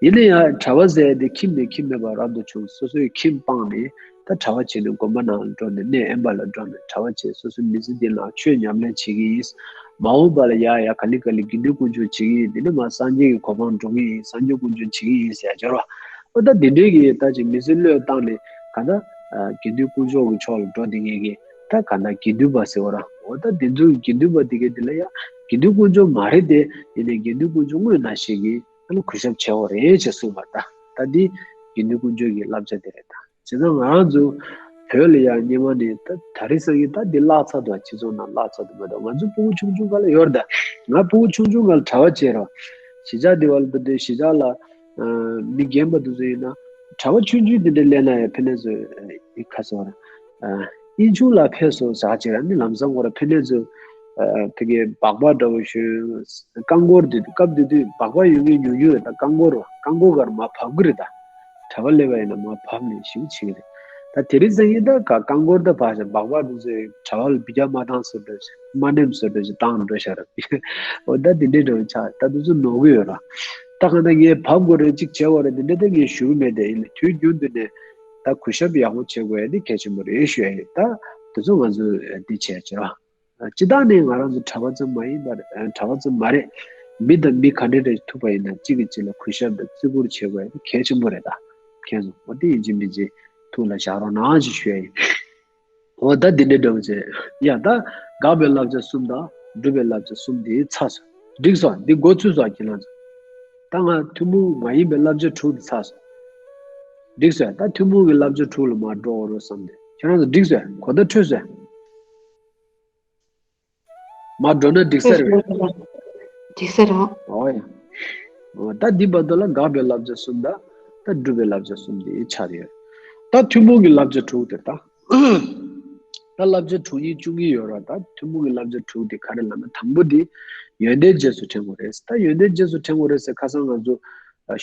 ཡིན་ན་ཡང་གྲྭ་པ་ཟེར་ཡག་དེ་ཁྱིམ་ནས་ཁྱིམ་མེད་པར་རབ་ཏུ་བྱུང་། སོ་སོའི་ཁྱིམ་སྤངས་ནས་ད་གྲྭ་པ་བྱས་ནས་དགོན་པ་ནང་ལ་འགྲོ་ནས་གནས་དབེན་པ་ལ་འགྲོ་ནས་གྲྭ་པ་བྱས། སོ་སོའི་མི་ཚེ་འདི་ནང་ཆོས་ཉམས་ལེན་བྱེད་ཀྱི་ཡིན། མ་འོངས་པ་ལ་ཡ་ཡ་ག་ལེ་ག་ལེ་དགེ་འདུན་དཀོན་མཆོག་བྱེད་ཀྱི་ཡིན། དེ་ནས་མར་སངས་རྒྱས་ཀྱི་གོ་འཕང་འགྲོ་གི་ཡིན། སངས་རྒྱས་དཀོན་མཆོག་བྱེད་ཀྱི་ཡིན་ཟེར་ཡག་སྦྱོར་བ། ཨོ་ད་དེ་འདྲའི་གི་ད་ཅིག་མི་ཚེ་བློས་བཏང་ནས་གང་ལྟར་དགེ་འདུན་དཀོན་མཆོག་གི་ཕྱོགས་ལ་འགྲོ་བསྡད་མཁན་གྱི་ད་གང་ལྟར་དགེ་འདུན་པ་ཟེར་བ་རང་། འོ་ད་དེ་ཚོ་དགེ་འདུན་པ་དེ་གའི་དེ་ལ་ཡ་དགེ་འདུན་དཀོན་མཆོག་མ་རེད་དེ། ཡིན་ནའི་དགེ་འདུན་དཀོན་མཆོག་དངོས་ནང་བཞིན་གྱི་ཨ་ནི་གུས་ཞབས་བྱེད་དགོས་རེད་ཅེས་གསུངས་པ། ད་ད་འདི་དགེ་འདུན་དཀོན་མཆོག་གི་བསླབ་བྱ་དེ་རེད། ད་བྱས་ཙང་ང་རང་ཚོ་བོད་ལ་ཡ་སྔོན་མ་ནས་ད་ད་རེས་སང་ཉིན་ད་འདི་བརླག་ཚར་འདུག་སྤྱི་ཚོགས་ནང་བརླག་ཚར་འདུག་མ་གཏོགས། ང་ཚོ་ཕྲུ་གུ་ཆུང་ཆུང་སྒང་ལ་ཡོད་རེད། ད་ང་ཕྲུ་གུ་ཆུང་ཆུང་སྒང་ལ་གྲྭ་པ་བྱས་རོགས། གཞིས་ཆགས་འདི་བ་ལ་ད་དེ་གཞིས་ཆགས་ལ་མི་རྒན་པ་དེ་ཚོ་ཡིན་ན་གྲྭ་པ་ཆུང་ཆུང་དེ་འདྲ་སླེབས་ན་ཡང་ཕན་ནས་ཚོ་ཡིག་ཁ་སོ་ར། དབྱིན་ཇུག་ལ་ཕེབས་སོང་ཟེར་བྱས་ར། ནི་ལམ་སང་ཁོ་ར་ཕན་ནས་ཚོ་ཕ་གིའི་སྦག་སྦག་འདྲ་བོ་ཞོན། རྐང་འཁོར་དེ་དུས་སྐབས་དེ་དུས་སྦག་སྦག་ཡོད་མཁན་ཉུང་ཉུང་རེད། ད་རྐང་འཁོར་རོ་རྐང་འཁོར་གར་མར་བབས་ཀྱི་རེད། ད་གྲྭ་པ་སླེབས་པ་ཡིན་ན་མར་བབས་ནས་ཞིག་བྱེད་ཀྱི་རེད། ད་དེ་རིང་སང་ཉིན་ད་ག་རྐང་འཁོར་ད་བབས་ཤག་སྦག་སྦག་དེ་ཚོས་གྲྭ་པ་ལ་འབུད་རྒྱག་མ་བཏང་བཟོ་འདྲ་ཞིག་མ་ནེམ་བཟོ་འདྲ་ཞིག་བཏང་འགྲོ་ཤག་ར། འོ་ད་དེ་འདྲའི་འདྲ་བོ་ཆགས། ད་དེ་ཚོ་ནོར་གི་ཡོད་ར། ད་གང་ལྟར་ངས་བབས་དགོས་རེད་ཅིག་བྱས་པ་རེད་དེ་འདྲ་ད་ངས་ཞུ་གི་མེད། དེ་ཡིན་ནའི་དུས་རྒྱུན་དུ་ནས་ད་གུས་ཞབས་ཡག་པོ་བྱེད་དགོས་ཡ་དེ་གལ་ཆེན་པོ་རེད་ཞུ་ཡ་ཡིན། ད་དེ་ཚོ་ང་ཚོས་འདི་བྱས་བྱས་ར། སྤྱིར་བཏང་ནས་ང་རང་ཚོ་གྲྭ་པ་ཙམ་མ་ཡིན་པར། གྲྭ་པ་ཙམ་མ་རེད། མི་དང་མི་ག་འདྲ་འདྲ་ཐུག་པ་ཡིན་ན་གཅིག་གིས་གཅིག་ལ་གུས་ཞབས་དང་བརྩི་བཀུར་བྱེད་དགོས་ཡ་དེ་གལ་ཆེན་པོ་རེད། ད་མཁྱེན་སོང་། འོ་དེ་ཡིན་གཅིག་མིན་གཅིག་ཐུགས་ལ་བཞག་རོགས་གནང་ཞེས་ཞུ་ཡ་ཡིན། འོ་ད་འདི་འདྲའི་འདྲ་བོ་བྱས། ཡ་ད་དགག་པའི་བསླབ་བྱ་གསུམ་དང་སྒྲུབ་པའི་བསླབ་བྱ་གསུམ་དེ་ཚར་སོང་། འགྲིག་སོང་། འདི་འགོ་ཚུགས་སོང་ཁྱེད་རང་ཚོ། ད་ང་ཐུན་མོང་མ་ཡིན་པའི་བསླབ་བྱ་དྲུག་དེ་ཚར་སོང་། འགྲིག་སོང་། ད་ཐུན་མོང་གི་བསླབ་བྱ་དྲུག་ལ་མར་འགྲོ་འོ་རོགས་བསམ་སྟེ་ཁྱེད་རང་ཚོ་འགྲིག་སོང་། གོ་བརྡ་འཕྲོད་སོང་། མར་འགྲོ་ན་འགྲིག་ས་རེད། འགྲིག་ས་རེད། ཨོ་ཡ། ཨོ་ད་འདི་བར་དུ་ལ་དགག་པའི་བསླབ་བྱ་གསུམ་དང་། ད་སྒྲུབ་པའི་བསླབ་བྱ་གསུམ་དེ་ཆགས་ཡོད། ད་ཐུན་མོང་གི་བསླབ་བྱ་དྲུག་དེ་ད། ད་བསླབ་བྱ་དྲུག་གཉིས་བཅུ་གཉིས་ཡོད་ར། ད་ཐུན་མོང་གི་བསླབ་བྱ་དྲུག་དེ་ག་རེ་ལབ་ན། དང་པོ་དེ་ཡོན་ཏན་རྗེས་སུ་དྲན་དགོས་རེད། ད་ཡོན་ཏན་རྗེས་སུ་དྲན་དགོས་རེད་ཟེར་ཁ་སང་ང་ཚོ་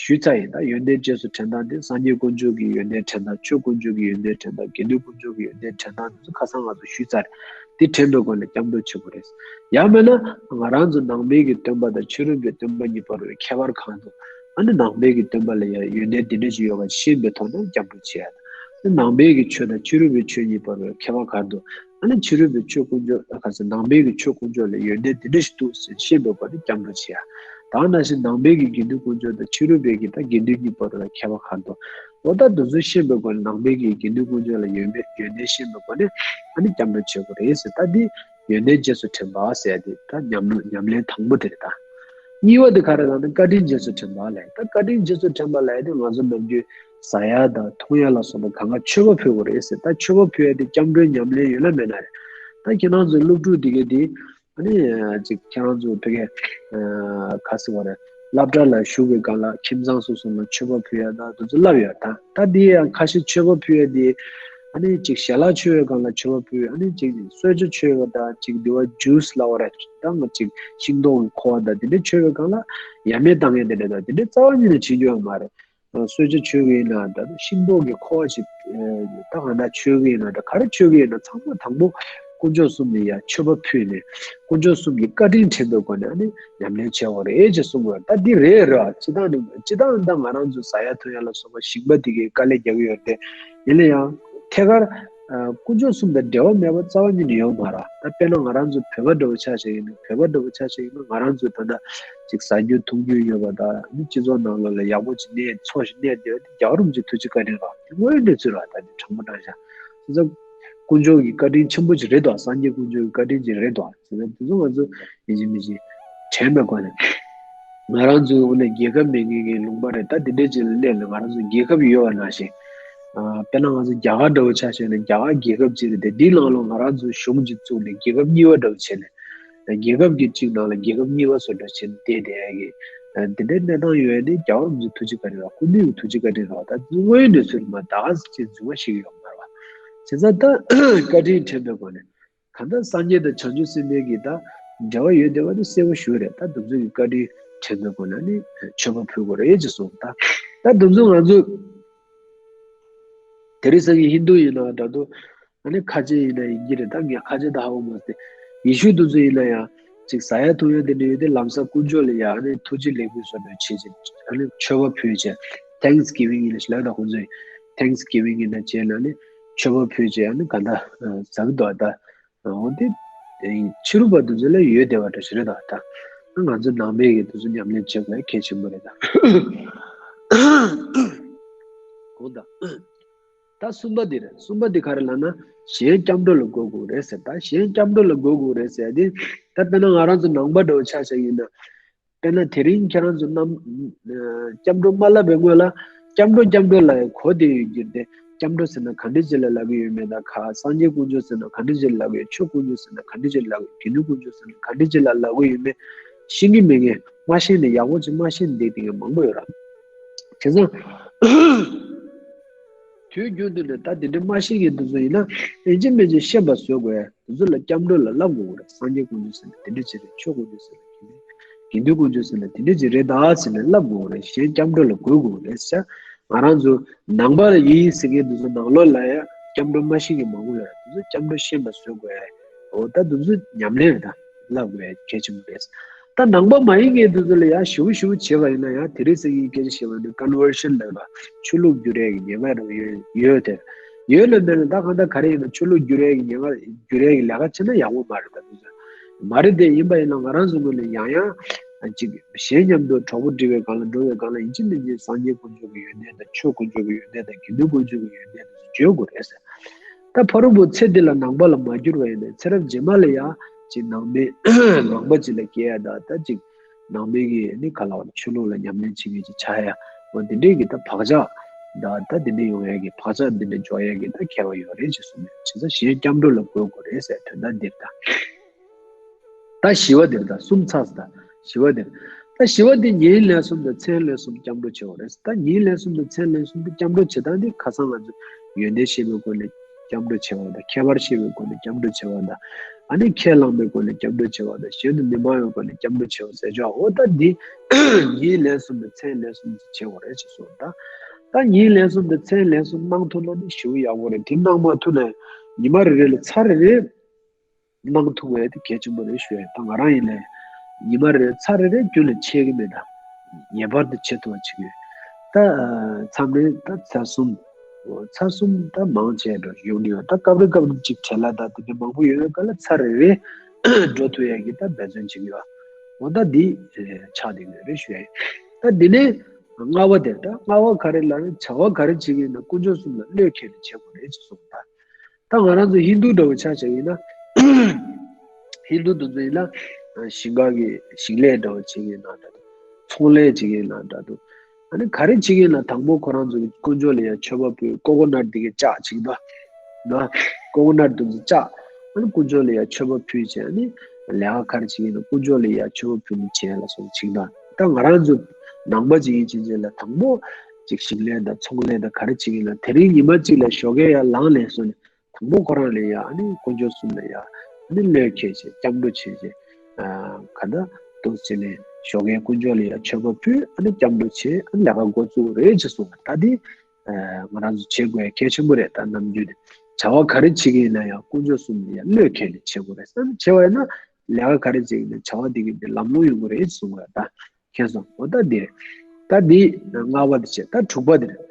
ཞུས་ཚར་ཡིན། ད་ཡོན་ཏན་རྗེས་སུ་དྲན་སྟངས་དེ་སངས་རྒྱས་དཀོན་མཆོག་གི་ཡོན་ཏན་དྲན་སྟངས། ཆོས་དཀོན་མཆོག་གི་ཡོན་ཏན་དྲན་སྟངས། དགེ་འདུན་དཀོན་མཆོག་གི་ཡོན་ཏན་དྲན་སྟངས་དེ་ཚོ་ཁ་སང་ང་ཚོ་ཞུས་ཚར། དེ་དྲན་པའི་སྒོ་ནས་སྐྱབས་འགྲོ་བྱེད་དགོས་རེད། ཡང་མིན་ན་ང་རང་ཚོ་ནང་པའི་གི་སྟོན་པ་དང་ཕྱི་རོལ་པའི་སྟོན་པ་གཉིས་བར་བའི་ཁྱད་པར་གང་འདུག་ཨ་ནི་ནང་པའི་གི་སྟོན་པ་ལ་ཡང་ཡོན་ཏན་འདི་འདྲ་ཞིག་ཡོད་པ་ཤེས་པའི་ཐོག་ནས་སྐྱབས་འགྲོ་བྱེད་ཡ། ནང་པའི་གི་ཆོས་དང་ཕྱི་རོལ་པའི་ཆོས་གཉིས་བར་བའི་ཁྱད་པར་གང་འདུག་ཨ་ནི་ཕྱི་རོལ་པའི་ཆོས་དཀོན་མཆོག་ག་ཚོད་ནང་པའི་གི་ཆོས་དཀོན་མཆོག་ལ་ཡོན་ཏན་འདི་འདྲ་ཞིག་འདུག་ཟེར་ཤེས་པའི་སྒོ་ནས་སྐྱབས་འགྲོ་བྱེད་ཡ། ད་ནང་བཞིན་ནང་པའི་གི་དགེ་འདུན་དཀོན་མཆོག་དང་ཕྱི་རོལ་པའི་གི་ད་དགེ་འདུན་གཉིས་བར་ལ་ཁྱད་པར་གང་འདུག་འོ་ད་འདི་ཚོ་ཤེས་པའི་སྒོ་ནས་ནང་པའི་གི་དགེ་འདུན་དཀོན་མཆོག་ལ་ཡོན་པའི་ཡོན་ཏན་ཤེས་པའི་སྒོ་ནས་ཨ་ནི་སྐྱབས་འགྲོ་བྱེད་དགོས་རེད་ཟེར། ད་འདི་ཡོན་ཏན་རྗེས་སུ་དྲན་པ་ཟེར་ཡ་དེ་ད་ཉམས་ལེན་ཉམས་ལེན་དང་པོ་དེ་རེད། ད་གཉིས་པ་དེ་ག་རེ་ལབ་ན་བཀའ་དྲིན་རྗེས་སུ་དྲན་པ་ལབ། ད་བཀའ་དྲིན་རྗེས་སུ་དྲན་པ་ལབ་ཡ་དེ་ང་ཚོ་ནམ་རྒྱུན་ཟ་ཡ་དང་འཐུང་ཡ་ལ་སོགས་པ་གང་ག་མཆོད་པ་ཕུལ་དགོས་རེད་ཟེར། ད་མཆོད་པ་ཕུལ་ཡ་དེ་སྐྱབས་འགྲོའི་ཉམས་ལེན་ཡོད་ན་མེད་ན་རེད། ད་ཁྱེད་རང་ཚོའི་སློབ་ཕྲུག་དེ་གས་དེ་ཨ་ནི་ཅིག་ཁྱེད་རང་ཚོ་ཕ་གིའི་ག་ཟེར་བ་རེད། སློབ་གྲྭ་ལ་ཞུགས་པའི་སྒང་ལ་ཁྱིམ་ཚང་སོ་སོ་ལ་མཆོད་པ་ཕུལ་ཡ་ད་དེ་ཚོ་ལབ་ཡོད། ད་ད་དེ་ཡང་ཁ་ཤས་མཆོད་པ་ཕུལ་ཡ་དེ་ཨ་ནི་ཅིག་ཞལ་ལག་མཆོད་པའི་སྒང་ལ་མཆོད་པ་ཕུལ། ཨ་ནི་ཅིག་གསོལ་ཇ་མཆོད་པ་དང་ཅིག་དེ་བ་ཇུས་ལབ་པ་རེད། ད་ང་ཅིག་ཤིང་ཏོག་གི་ཁུ་བ་དང་དེ་འདྲ་མཆོད་པའི་སྒང་ལ་ཡ་མེད་བཏང་ཡ་དེ་འདྲ་དང་དེ་འདྲ་རྩ་བ་ཉིད་ནས་བྱེད་རྒྱུ་ཡོད་མ་རེད། གསོལ་ཇ་མཆོད་ཀྱི་ཡིན་ན་ད་ཤིང་ཏོག་གི་ཁུ་བ་ཞིག་ད་གང་ལྟར་མཆོད་ཀྱི་ཡིན་ན་ད་ག་རེ་མཆོད་ཀྱི་ཡིན་ན་ཚང་མ་དང་པོ་དཀོན་མཆོག་གསུམ་ལ་ཡ་མཆོད་པ་ཕུལ་ནས་དཀོན་མཆོག་གསུམ་གྱི་བཀའ་དྲིན་དྲན་པའི་སྒོ་ནས་ཨ་ནི་ཉམས་ལེན་བྱེད་དགོས་རེད་ཅེས་གསུངས་པ་ད་འདི་རེད་ར། སྤྱིར་བཏང་ནི་སྤྱིར་བཏང་ད་ང་རང་ཚོ་ཟ་ཡ་འཐུང་ཡ་ལ་སོགས་པ་ཞིང་པ་དེ་གའི་དཀའ་ལས་རྒྱག་གི་ཡོད་དེ། ཡིན་ན་ཡང་ཐད་ཀར་དཀོན་མཆོག་གསུམ་དང་འབྲེལ་བ་མེད་པ་རྩ་བ་ཉིད་ནས་ཡོད་མ་རེད། ད་དཔེར་ན་ང་རང་ཚོ་བོད་པ་འདྲ་བོ་ཆ་བཞག་ཡིན་ན་བོད་པ་འདྲ་བོ་ཆ་བཞག་ཡིན་ན་ང་རང་ཚོ་ད་ལྟ་ཅིག་ཟ་རྒྱུ་འཐུང་རྒྱུ་ཡོད་པ་དང་ནི་སྤྱི་ཚོགས་ནང་ལོགས་ལ་ཡག་པོ་ཅིག་གནས་འཚོ་ཞིག་གནས་བསྡད་ཡོད་དེ་རྒྱལ་བ་རིན་པོ་ཆེའི་ཐུགས་རྗེ་བཀའ་དྲིན་རེད། དེ་དངོས་ཡོད་གནས་ཚུལ་རེད། ད་དེ་དྲང་པོ་དྲང་བཞག་དེ་ཚོ་དཀོན་མཆོག་གི་བཀའ་དྲིན་ཆེན་པོ་ཅིག་རེད་དོ། སངས་རྒྱས་དཀོན་མཆོག་གི་བཀའ་དྲིན་ཅིག་རེད་དོ། དེ་ཚོ་དེ་ཚོ་ང་ཚོ་ཡིན་གཅིག་མིན་གཅིག་དྲན་པའི་སྒོ་ནས་ང་རང་ཚོའི་འོ་ན་རྒྱལ་ཁབ་མེད་མཁན་གྱི་ལུང་པ་རེད། ད་དེ་འདྲའི་ཅིག་ལ་སླེབས་ནས་ང་རང་ཚོ་རྒྱལ་ཁབ་ཡོད་པ་ནང་བཞིན། ཨ་དཔེར་ན་ང་ཚོ་རྒྱ་གར་འདྲ་བོ་ཆ་བཞག་ན་རྒྱ་གར་རྒྱལ་ཁབ་ཅིག་རེད་དེ་འདིའི་ནང་ལོགས་ང་རང་ཚོའི་གཞུང་ཅིག་བཙུགས་ནས་རྒྱལ་ཁབ་གཉིས་པ་འདྲ་བོ་བྱས་ནས། རྒྱལ་ཁབ་ཀྱི་གཅིག་ནང་ལ་རྒྱལ་ཁབ་གཉིས་པ་བཟོ་འདྲ་བྱས་ནས་བསྡད་བསྡད་ཡ་གི་དེ་འདྲའི་གནས་སྟངས་ཡོད་ཡ་དེ་རྒྱལ་བ་རིན་པོ་ཆེའི་ཐུགས་རྗེ་བཀའ་དྲིན་རེད་བ། སྐུ་མདུན་གྱི་ཐུགས་རྗེ་བཀའ་དྲིན་རེད་བ། ད་དངོས་ཡོད་གནས་ཚུལ་རེད་མ་ད་ག་ཅིག་རྫུན་མ་ཞིག་ཡོད་མ་རེད་བ། བྱས་ཙང་ད་བཀའ་དྲིན་དྲན་པའི་སྒོ་ནས། གང་ལྟར་སངས་རྒྱས་དང་བྱང་ཆུབ་སེམས་དཔའི་གི་ད་ འབྲེལ་བ་ཡོད་བསྡད་པ་དེ་གསལ་པོ་ཞུ་རེད། ད་དེ་ཚོ་གི་བཀའ་དྲིན་དྲན་པའི་སྒོ་ནས་ནི་མཆོད་པ་ཕུལ་དགོས་རེད་ཅེས་གསུངས། ད་ད་དེ་ཚོ་ང་ཚོ་དེ་རིང་སང་གི་ཧིན་རྡུ་ཡིན་ན་འདྲ་འདུག་ཨ་ནི་ཁ་ཆེ་ཡིན་ན་ཡིན་གྱི་རེད། ད་ངས་ཁ་ཆེ་ད་ཧ་གོ་མ་སྟེ། ཡེ་ཤུ་དེ་ཚོ་ཡིན་ན་ཡང་ཅིག་ཟ་ཡ་འཐུང་ཡ་དེ་འདྲ་ཡོད་དེ། ལམ་སང་དཀོན་མཆོག་ལ་ཡ་ཨ་ནི་ཐུགས་རྗེ་ལེགས་འབུལ་བཟོ་འདྲ་བྱེད་ཅིག་ཨ་ནི་མཆོད་པ་ཕུལ་བྱས། Thanksgiving ཡིན་ན་ཞིག་ལབ་ད་ཁོང་ཚོས། Thanksgiving ཡིན་ན་བྱས་ན་ནི་མཆོད་པ་ཕུལ་བྱས་ཨ་ནི་ག་འདྲ་ཟ་གི་འདུག་ད། འོ་དེ་ཕྱི་རུ་བ་དེ་ཚོ་ལ་ཡོད་བསྡད་པ་འདྲ་ཞིག་རེད་ད། ད་ང་ཚོ་ནང་པའི་གི་དེ་ཚོ་ཉམས་ལེན་བྱེད་དགོས་གལ་ཆེན་པོ་རེད་ད། འོ་ད། ད་གསུམ་པ་འདི་རེད། གསུམ་པ་འདི་ག་རེ་ལབ་ན། གཞན་སྐྱབས་འགྲོ་ལ་འགོད་དགོས་རེད་ཟེར། ད་གཞན་སྐྱབས་འགྲོ་ལ་འགོད་དགོས་རེད་ཟེར་ཏེ། ད་དཔེར་ན་ང་རང་ཚོ་ནང་པ་འདྲ་བོ་ཆ་བཞག་ཡིན་ན། དཔེར་ན་དེ་རིང་ཁྱེད་རང་ཚོ་རྣམ་སྐྱབས་འགྲོ་མ་ལབ་པའི་སྔོན་ལ་སྐྱབས་འགྲོ་སྐྱབས་འགྲོ་ལབ་ཡ་གོ་བསྡད་ཡོད་ཀྱི་རེད་དེ། སྐྱབས་འགྲོ་ཟེར་ན་ག་འདྲ་ཅིག་ལ་ལབ་ཀྱི་ཡོད་མེད། ད་ག་སངས་རྒྱས་དཀོན་མཆོག་ཟེར་ན་ག་འདྲ་ཅིག་ལ་ལབ་ཀྱི་ཡོད། ཆོས་དཀོན་མཆོག་ཟེར་ན་ག་འདྲ་ཅིག་ལ་ལབ་ཀྱི་ཡོད། དགེ་འདུན་དཀོན་མཆོག་ཟེར་ན་ག་འདྲ་ཅིག་ལ་ལབ་ཀྱི་ཡོད་མེད་ཤེས་ཀྱི་མེད་མཁན། མ་ཤེས་ནས་ཡག་པོ་ཅིག་མ་ཤེས་ནས་བསྡད་མཁན་མང་པོ་ཡོད་ར། བྱས་ཙང་དུས་རྒྱུན་དུ་ནས་ད་དེ་འདྲའི་མ་ཤེས་མཁན་དེ་ཚོ་ཡིན་ན། ཡིན་གཅིག་མིན་གཅིག་ཤེས་པ་བཟོ་དགོས། དེ་ཚོ་ལ་སྐྱབས་འགྲོ་ལ་ལབ་དགོས་རེད། སངས་རྒྱས་དཀོན་མཆོག་ཟེར་ན་དེ་འདྲ་ཅིག་རེད། ཆོས་དཀོན་མཆོག་ཟེར་ན་དེ་འདྲ། དགེ་འདུན་དཀོན་མཆོག་ཟེར་ན་དེ་འདྲ་ཅིག་རེད་ད་ཟེར་ནས་ལབ་དགོས་རེད། གཞན་སྐྱབས་འགྲོ་ལ་འགོད་དགོས་རེད་ཟེར། ང་རང་ཚོ་ནང་པ་ལ་ཡིན་ཟེར་མཁན་དེ་ཚོ་ནང་ལོགས་ལ་ཡ་སྐྱབས་འགྲོ་མ་ཤེས་མཁན་མང་པོ་ཡོད་རེད། དེ་ཚོ་སྐྱབས་འགྲོ་ཤེས་པ་བཟོ་དགོས། འོ་ད་དེ་ཚོ་ཉམས་ལེན་རེད་ད། ལབ་དགོས་གལ་ཆེན་པོ་རེད། ད་ནང་པ་མ་ཡིན་མཁན་དེ་ཚོ་ལ་ཡ་ཞེ་པོ་ཞེ་པོ་བྱས་པ་ཡིན་ན་ཡང་། དེ་རིང་སང་ཉིན་སྐད་ཆ་བཤད་པ་ནི་ཀོན་ཝར་ཤན་ལབ་པ། ཆོས་ལུགས་བསྒྱུར་ཡས་ཀྱི་ཉེན་ཁ་རང་ཡོད་ཡོད་དེ། ཡོད་ལ་མེད་ལ་ད་གང་ལྟར་ག་རེ་ཡིན་ན་ཆོས་ལུགས་བསྒྱུར་ཡས་ཀྱི་ཉེན་ཁ། བསྒྱུར་ཡས་ཀྱི་ལས་ཀ་བྱས་ན་ཡག་པོ་མ་རེད་ད། དེ་ཚོ་མ་རེད་དེ། ཡིན་པ་ཡིན་ན་ང་རང་ཚོ་ངོས་ནས་ཡང་ཡང་ཅིག་གཞན་མཉམ་དུ་གྲོགས་པོ་སྒྲིག་པའི་སྒང་ལ་འགྲོ་བའི་སྒང་ལ་ཡིན་གཅིག་མིན་གཅིག་སངས་རྒྱས་དཀོན་མཆོག་གི་ཡོན་ཏན་དང་། ཆོས་དཀོན་མཆོག་གི་ཡོན་ཏན་དང་། དགེ་འདུན་དཀོན་མཆོག་གི་ཡོན་ཏན་དེ་ཚོ་བརྗོད་དགོས་རེད་ཟེར། ད་ཕ་རོལ་པོ་ཚེ་འདི་ལ་ནང་པ་ལ་མ་གྱུར་བ་ཡིན་ན། ཚེ་རབས་རྗེས་མ་ལ་ཡང་ཅིག་ནང་པའི་ནང་པ་ཅིག་ལ་སྐྱེ་ཡ་ད། ད་ཅིག་ནང་པའི་གི་ནི་ག་ལ་བ་ཆོས་ལུགས་ལ་ཉམས་ལེན་བྱེད་མཁན་ཅིག་ཆགས་ཡ། འོ་འདི་འདྲའི་གི་ད་བག་ཆགས་ད་ད་འདི་འདྲ་ཡོང་ཡ་གི་བག་ཆགས་འདི་འདྲ་འཇོག་ཡ་གི་ད་ཁྱད་པར་ཡོད་རེད་ཅེས་གསུངས་ནས། བྱས་ཙང་གཞན་སྐྱབས་འགྲོ་ལ་འགོད་དགོས་རེད་ཟེར་དོན་དག་འདིར་ད། ད་བཞི་བ་འདིར་ད་གསུམ་ཚར་ཟེར། ད་བཞི་བ་འདིར། ད་བཞི་བ་འདི་ཉིན་ལན་གསུམ་དང་མཚན་ལན་གསུམ་སྐྱབས་འགྲོ་བྱེད་དགོས་རེད། ད་ཉིན་ལན་གསུམ་དང་མཚན་ལན་གསུམ་དུ་སྐྱབས་འགྲོ་བྱེད་སྟངས་འདི་ཁ་སང་ང་ཚོས་ཡོན་ཏན་ཤེས་པའི་སྒོ་ནས་སྐྱབས་འགྲོ་བྱེད་པ་དང་། ཁྱད་པར་ཤེས་པའི་སྒོ་ནས་སྐྱབས་འགྲོ་བྱེད་པ་དང་། ཨ་ནི་ཁས་བླངས་པའི་སྒོ་ནས་སྐྱབས་འགྲོ་བྱེད་པ་དང་། གཞན་དུ་མི་སྨྲ་བའི་སྒོ་ནས་སྐྱབས་འགྲོ་བྱེད་པ་ཟེར་ཆོག་འོ་ད་འདི་ཉིན་ལན་གསུམ་དང་མཚན་ལན་གསུམ་དུ་བྱེད་དགོས་རེད་ཅེས་གསུངས། ད་ད་ཉིན་ལན་གསུམ་དང་མཚན་ལན་གསུམ་གནང་ཐུབ་ན་ནི་ཞེ་པོ་ཡག་པོ་རེད། དེ་གནང་མ་ཐུབ་ན་ཉི་མ་རེ་རེ་ལ་ཚར་རེ་རེ་གནང་ཐུབ་པ་དེ་གལ་ཆེན་པོ་རེད་ཞུ་ཡ། ད་ང་རང་ཡིན་ནའི་ཉི་མ་རེ་རེ་ཚར་རེ་རེ་རྒྱུན་ལ་ཆད་ཀྱི་མེད། ད་ངེས་པར་དུ་བྱེད་ཐུབ་པ་བྱེད་ཀྱི་ཡོད། ད་མཚམས་རེ་ད་ཚར་གསུམ། ཚར་གསུམ་ད་མང་ཆེ་འགྲོ་ཡོང་གི་ཡོད། ད་སྐབས་རེ་སྐབས་རེ་གཅིག་བྲེལ་ལ་ད་དེ་འདྲ་མང་པོ་ཡོད་པའི་སྐབས་ལ་ཚར་རེ་རེ་འགྲོ་ཐུབ་ཡ་གི་ད་འབད་བརྩོན་བྱེད་ཀྱི་ཡོད། འོ་ད་འདི་ཆགས་བསྡད་ཀྱི་ཡོད་རེད་ཞུ་ཡ་ཡིན། ད་འདི་ནས་ལྔ་པ་དེ། ད་ལྔ་པ་ག་རེ་ལབ་ན། བྱ་བ་ག་རེ་བྱེད་ཀྱི་ཡིན་ན་དཀོན་མཆོག་གསུམ་ལ་བློས་འཁེལ་ནས་བྱེད་དགོས་རེད་ཅེས་གསུངས། ད་ད་ང་རང་ཚོ་ཧིན་རྡུ་འདྲ་བོ་ཆ་བཞག་ཡིན་ན། ཧིན་རྡུ་དེ་ཚོ་ཡིན་ན་ཞིང་ཁ་གི་ཞིང་ལས་འདྲ་བོ་བྱེད་ཀྱི་ཡིན་ན་འདྲ་འདུག་ཚོང་ལས་བྱེད་ཀྱི་ཡིན་ན་འདྲ་འདུག་ཨ་ནི་ག་རེ་བྱེད་ཀྱི་ཡིན་ན་དང་པོ་ཁོ་རང་ཚོ་གི་དཀོན་མཆོག་ལ་ཡ་མཆོད་པ་ཕུལ། ཀོ་ཀོ་ནཊ་དེ་གའི་ལྕགས་བྱེད་ཀྱི་འདུག་ན། ཀོ་ཀོ་ནཊ་དེ་ཚོ་ལྕགས། ཨ་ནི་དཀོན་མཆོག་ལ་ཡ་མཆོད་པ་ཕུལ་བྱས། ཨ་ནི་ལས་ཀ་ག་རེ་བྱེད་ཀྱི་ཡིན་ན་དཀོན་མཆོག་ལ་ཡ་མཆོད་པ་ཕུལ་ནས་བྱས་ལ་སོགས་བྱེད་ཀྱི་འདུག་ད་ང་རང་ཚོ་ནང་པ་ཅིག་ཡིན་ཕྱིན་ཆད་ལ་དང་པོ་ཅིག་ཞིང་ལས་དང་ཚོང་ལས་དང་ག་རེ་བྱེད་ཀྱི་ཡིན་ན་དེ་རིང་ཉི་མ་གཅིག་ལ་ཞོགས་ཀས་ཡར་ལངས་ནས་བཟུང་ནས། དང་པོ་ཁོ་རང་ལ་ཡ་ཨ་ནི་དཀོན་མཆོག་གསུམ་ལ་ཡ་ཨ་ནི་བློས་འཁེལ་བྱས་སྐྱབས་འགྲོ་བྱས་བྱས། ཨ་ག་འདྲ་འདུག་ཟེར་ནས་ཞོགས་ཀས་དཀོན་མཆོག་ལ་ཡ་མཆོད་པ་ཕུལ། ཨ་ནི་སྐྱབས་འགྲོ་བྱས། ཨ་ནི་ལས་ཀ་འགོ་བཙུགས་རེད་ཅེས་གསུངས་པ། ད་འདི་ཨ་ང་རང་ཚོ་བྱེད་དགོས་ཡ་གལ་ཆེན་པོ་རེད། ད་ནམ་རྒྱུན་བྱ་བ་ག་རེ་བྱེད་ཀྱི་ཡིན་ན་ཡང་དཀོན་མཆོག་གསུམ་ལ་ཡ་བློས་འཁེལ་ནས་བྱེད་དགོས་རེད་བསམ། བྱས་པ་ཡིན་ན་ལས་ཀ་ག་རེ་བྱེད་ཀྱི་ཡིན་ན་བྱ་བ་འདི་གི་འདི་ལམ་ལྷོང་ཡོང་གི་རེད་ཅེས་གསུངས་པ། ད། མཁྱེན་སོང་། འོ་ད་འདི་རེད། ད་འདི་ལྔ་པ་འདི་བྱས། ད་དྲུག་པ་འདི་རེད།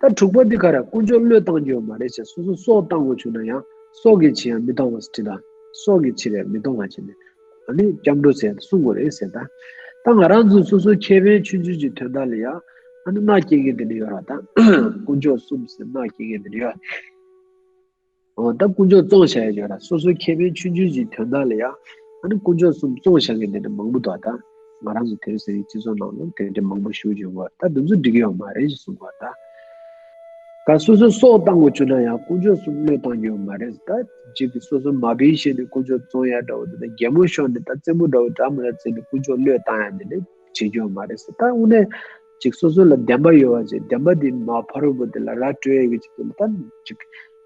ད་དྲུག་པ་འདི་ག་རེ། དཀོན་མཆོག་བློས་བཏང་རྒྱུ་ཡོད་མ་རེད་ཟེར། སོ་སོ་སྲོག་བཏང་དགོས་བྱུང་ན་ཡང་སྲོག་གི་ཕྱིར་ཡང་མི་གཏོང་བ་ཟེར་དྲིས་དང་། སྲོག་གི་ཕྱིར་ཡང་མི་གཏོང་བ་བྱས་ནས་ཨ་ནི་སྐྱབས་འགྲོ་ཟེར་གསུང་དགོས་རེད་ཟེར། ད་ད་ང་རང་ཚོ་སོ་སོའི་ཁེ་ཕན་ཆུང་ཆུང་ཅིག་དོན་དག་ལ་ཡ་ཨ་ནི་མནའ་སྐྱེལ་མཁན་དེ་འདྲ་ཡོད་ར། ད་དཀོན་མཆོག་གསུམ་ཟེར་མནའ་སྐྱེལ་མཁན་དེ་འདྲ་ཡོད། འོ་ད་དཀོན་མཆོག་བཙོང་བྱ་ཡ་ཡོད་ར། སོ་སོའི་ཁེ་ཕན་ཆུང་ཆུང་ཅིག་དོན་དག་ལ་ཡ་ཨ་ནི་དཀོན་མཆོག་གསུམ་བཙོང་བྱ་མཁན་དེ་འདྲ་མང་པོ་འདུག་ད་ང་རང་ཚོ་དེང་སང་སྤྱི་ཚོགས་ནང་ལ་དེ་འདྲ་མང་པོ་ཞེ་པོ་ཅིག་ཡོད་པ། ད་དེ་ཚོ་འགྲིག་གི་ཡོད་མ་རེད་ཅེས་གསུངས་པ། ད་ད་སོ་སོའི་སྲོག་བཏང་དགོས་བྱུང་ན་ཡང་དཀོན་མཆོག་གསུམ་བློས་བཏང་རྒྱུ་ཡོད་མ་རེད། ད་ཅིག་གིས་སོ་སོ་མ་བིན་ཞེས་ནས་དཀོན་མཆོག་བཙོང་ཡ་འདྲ་བོ་དེ། ད་གད་མོ་ཤོར་ནས་ད་རྩེད་མོ་འདྲ་བོ་འདྲ་མི་འདྲ་རྩེས་ནས་དཀོན་མཆོག་བློས་བཏང་ཡ་དེ་འདྲ་བྱེད་རྒྱུ་ཡོད་མ་རེད་ཟེར། ད་དངོས་གནས་ཅིག་སོ་སོ་ལ་བདེན་པ་ཡོད་པ་ཅིག་བདེན་པ་དེ་མ་ཕ་རོལ་པོ་དེ་ལ་ར་སྤྲོད་ཡས་ཀྱི་ཆེད་དུ་ལ་ད་ཅིག་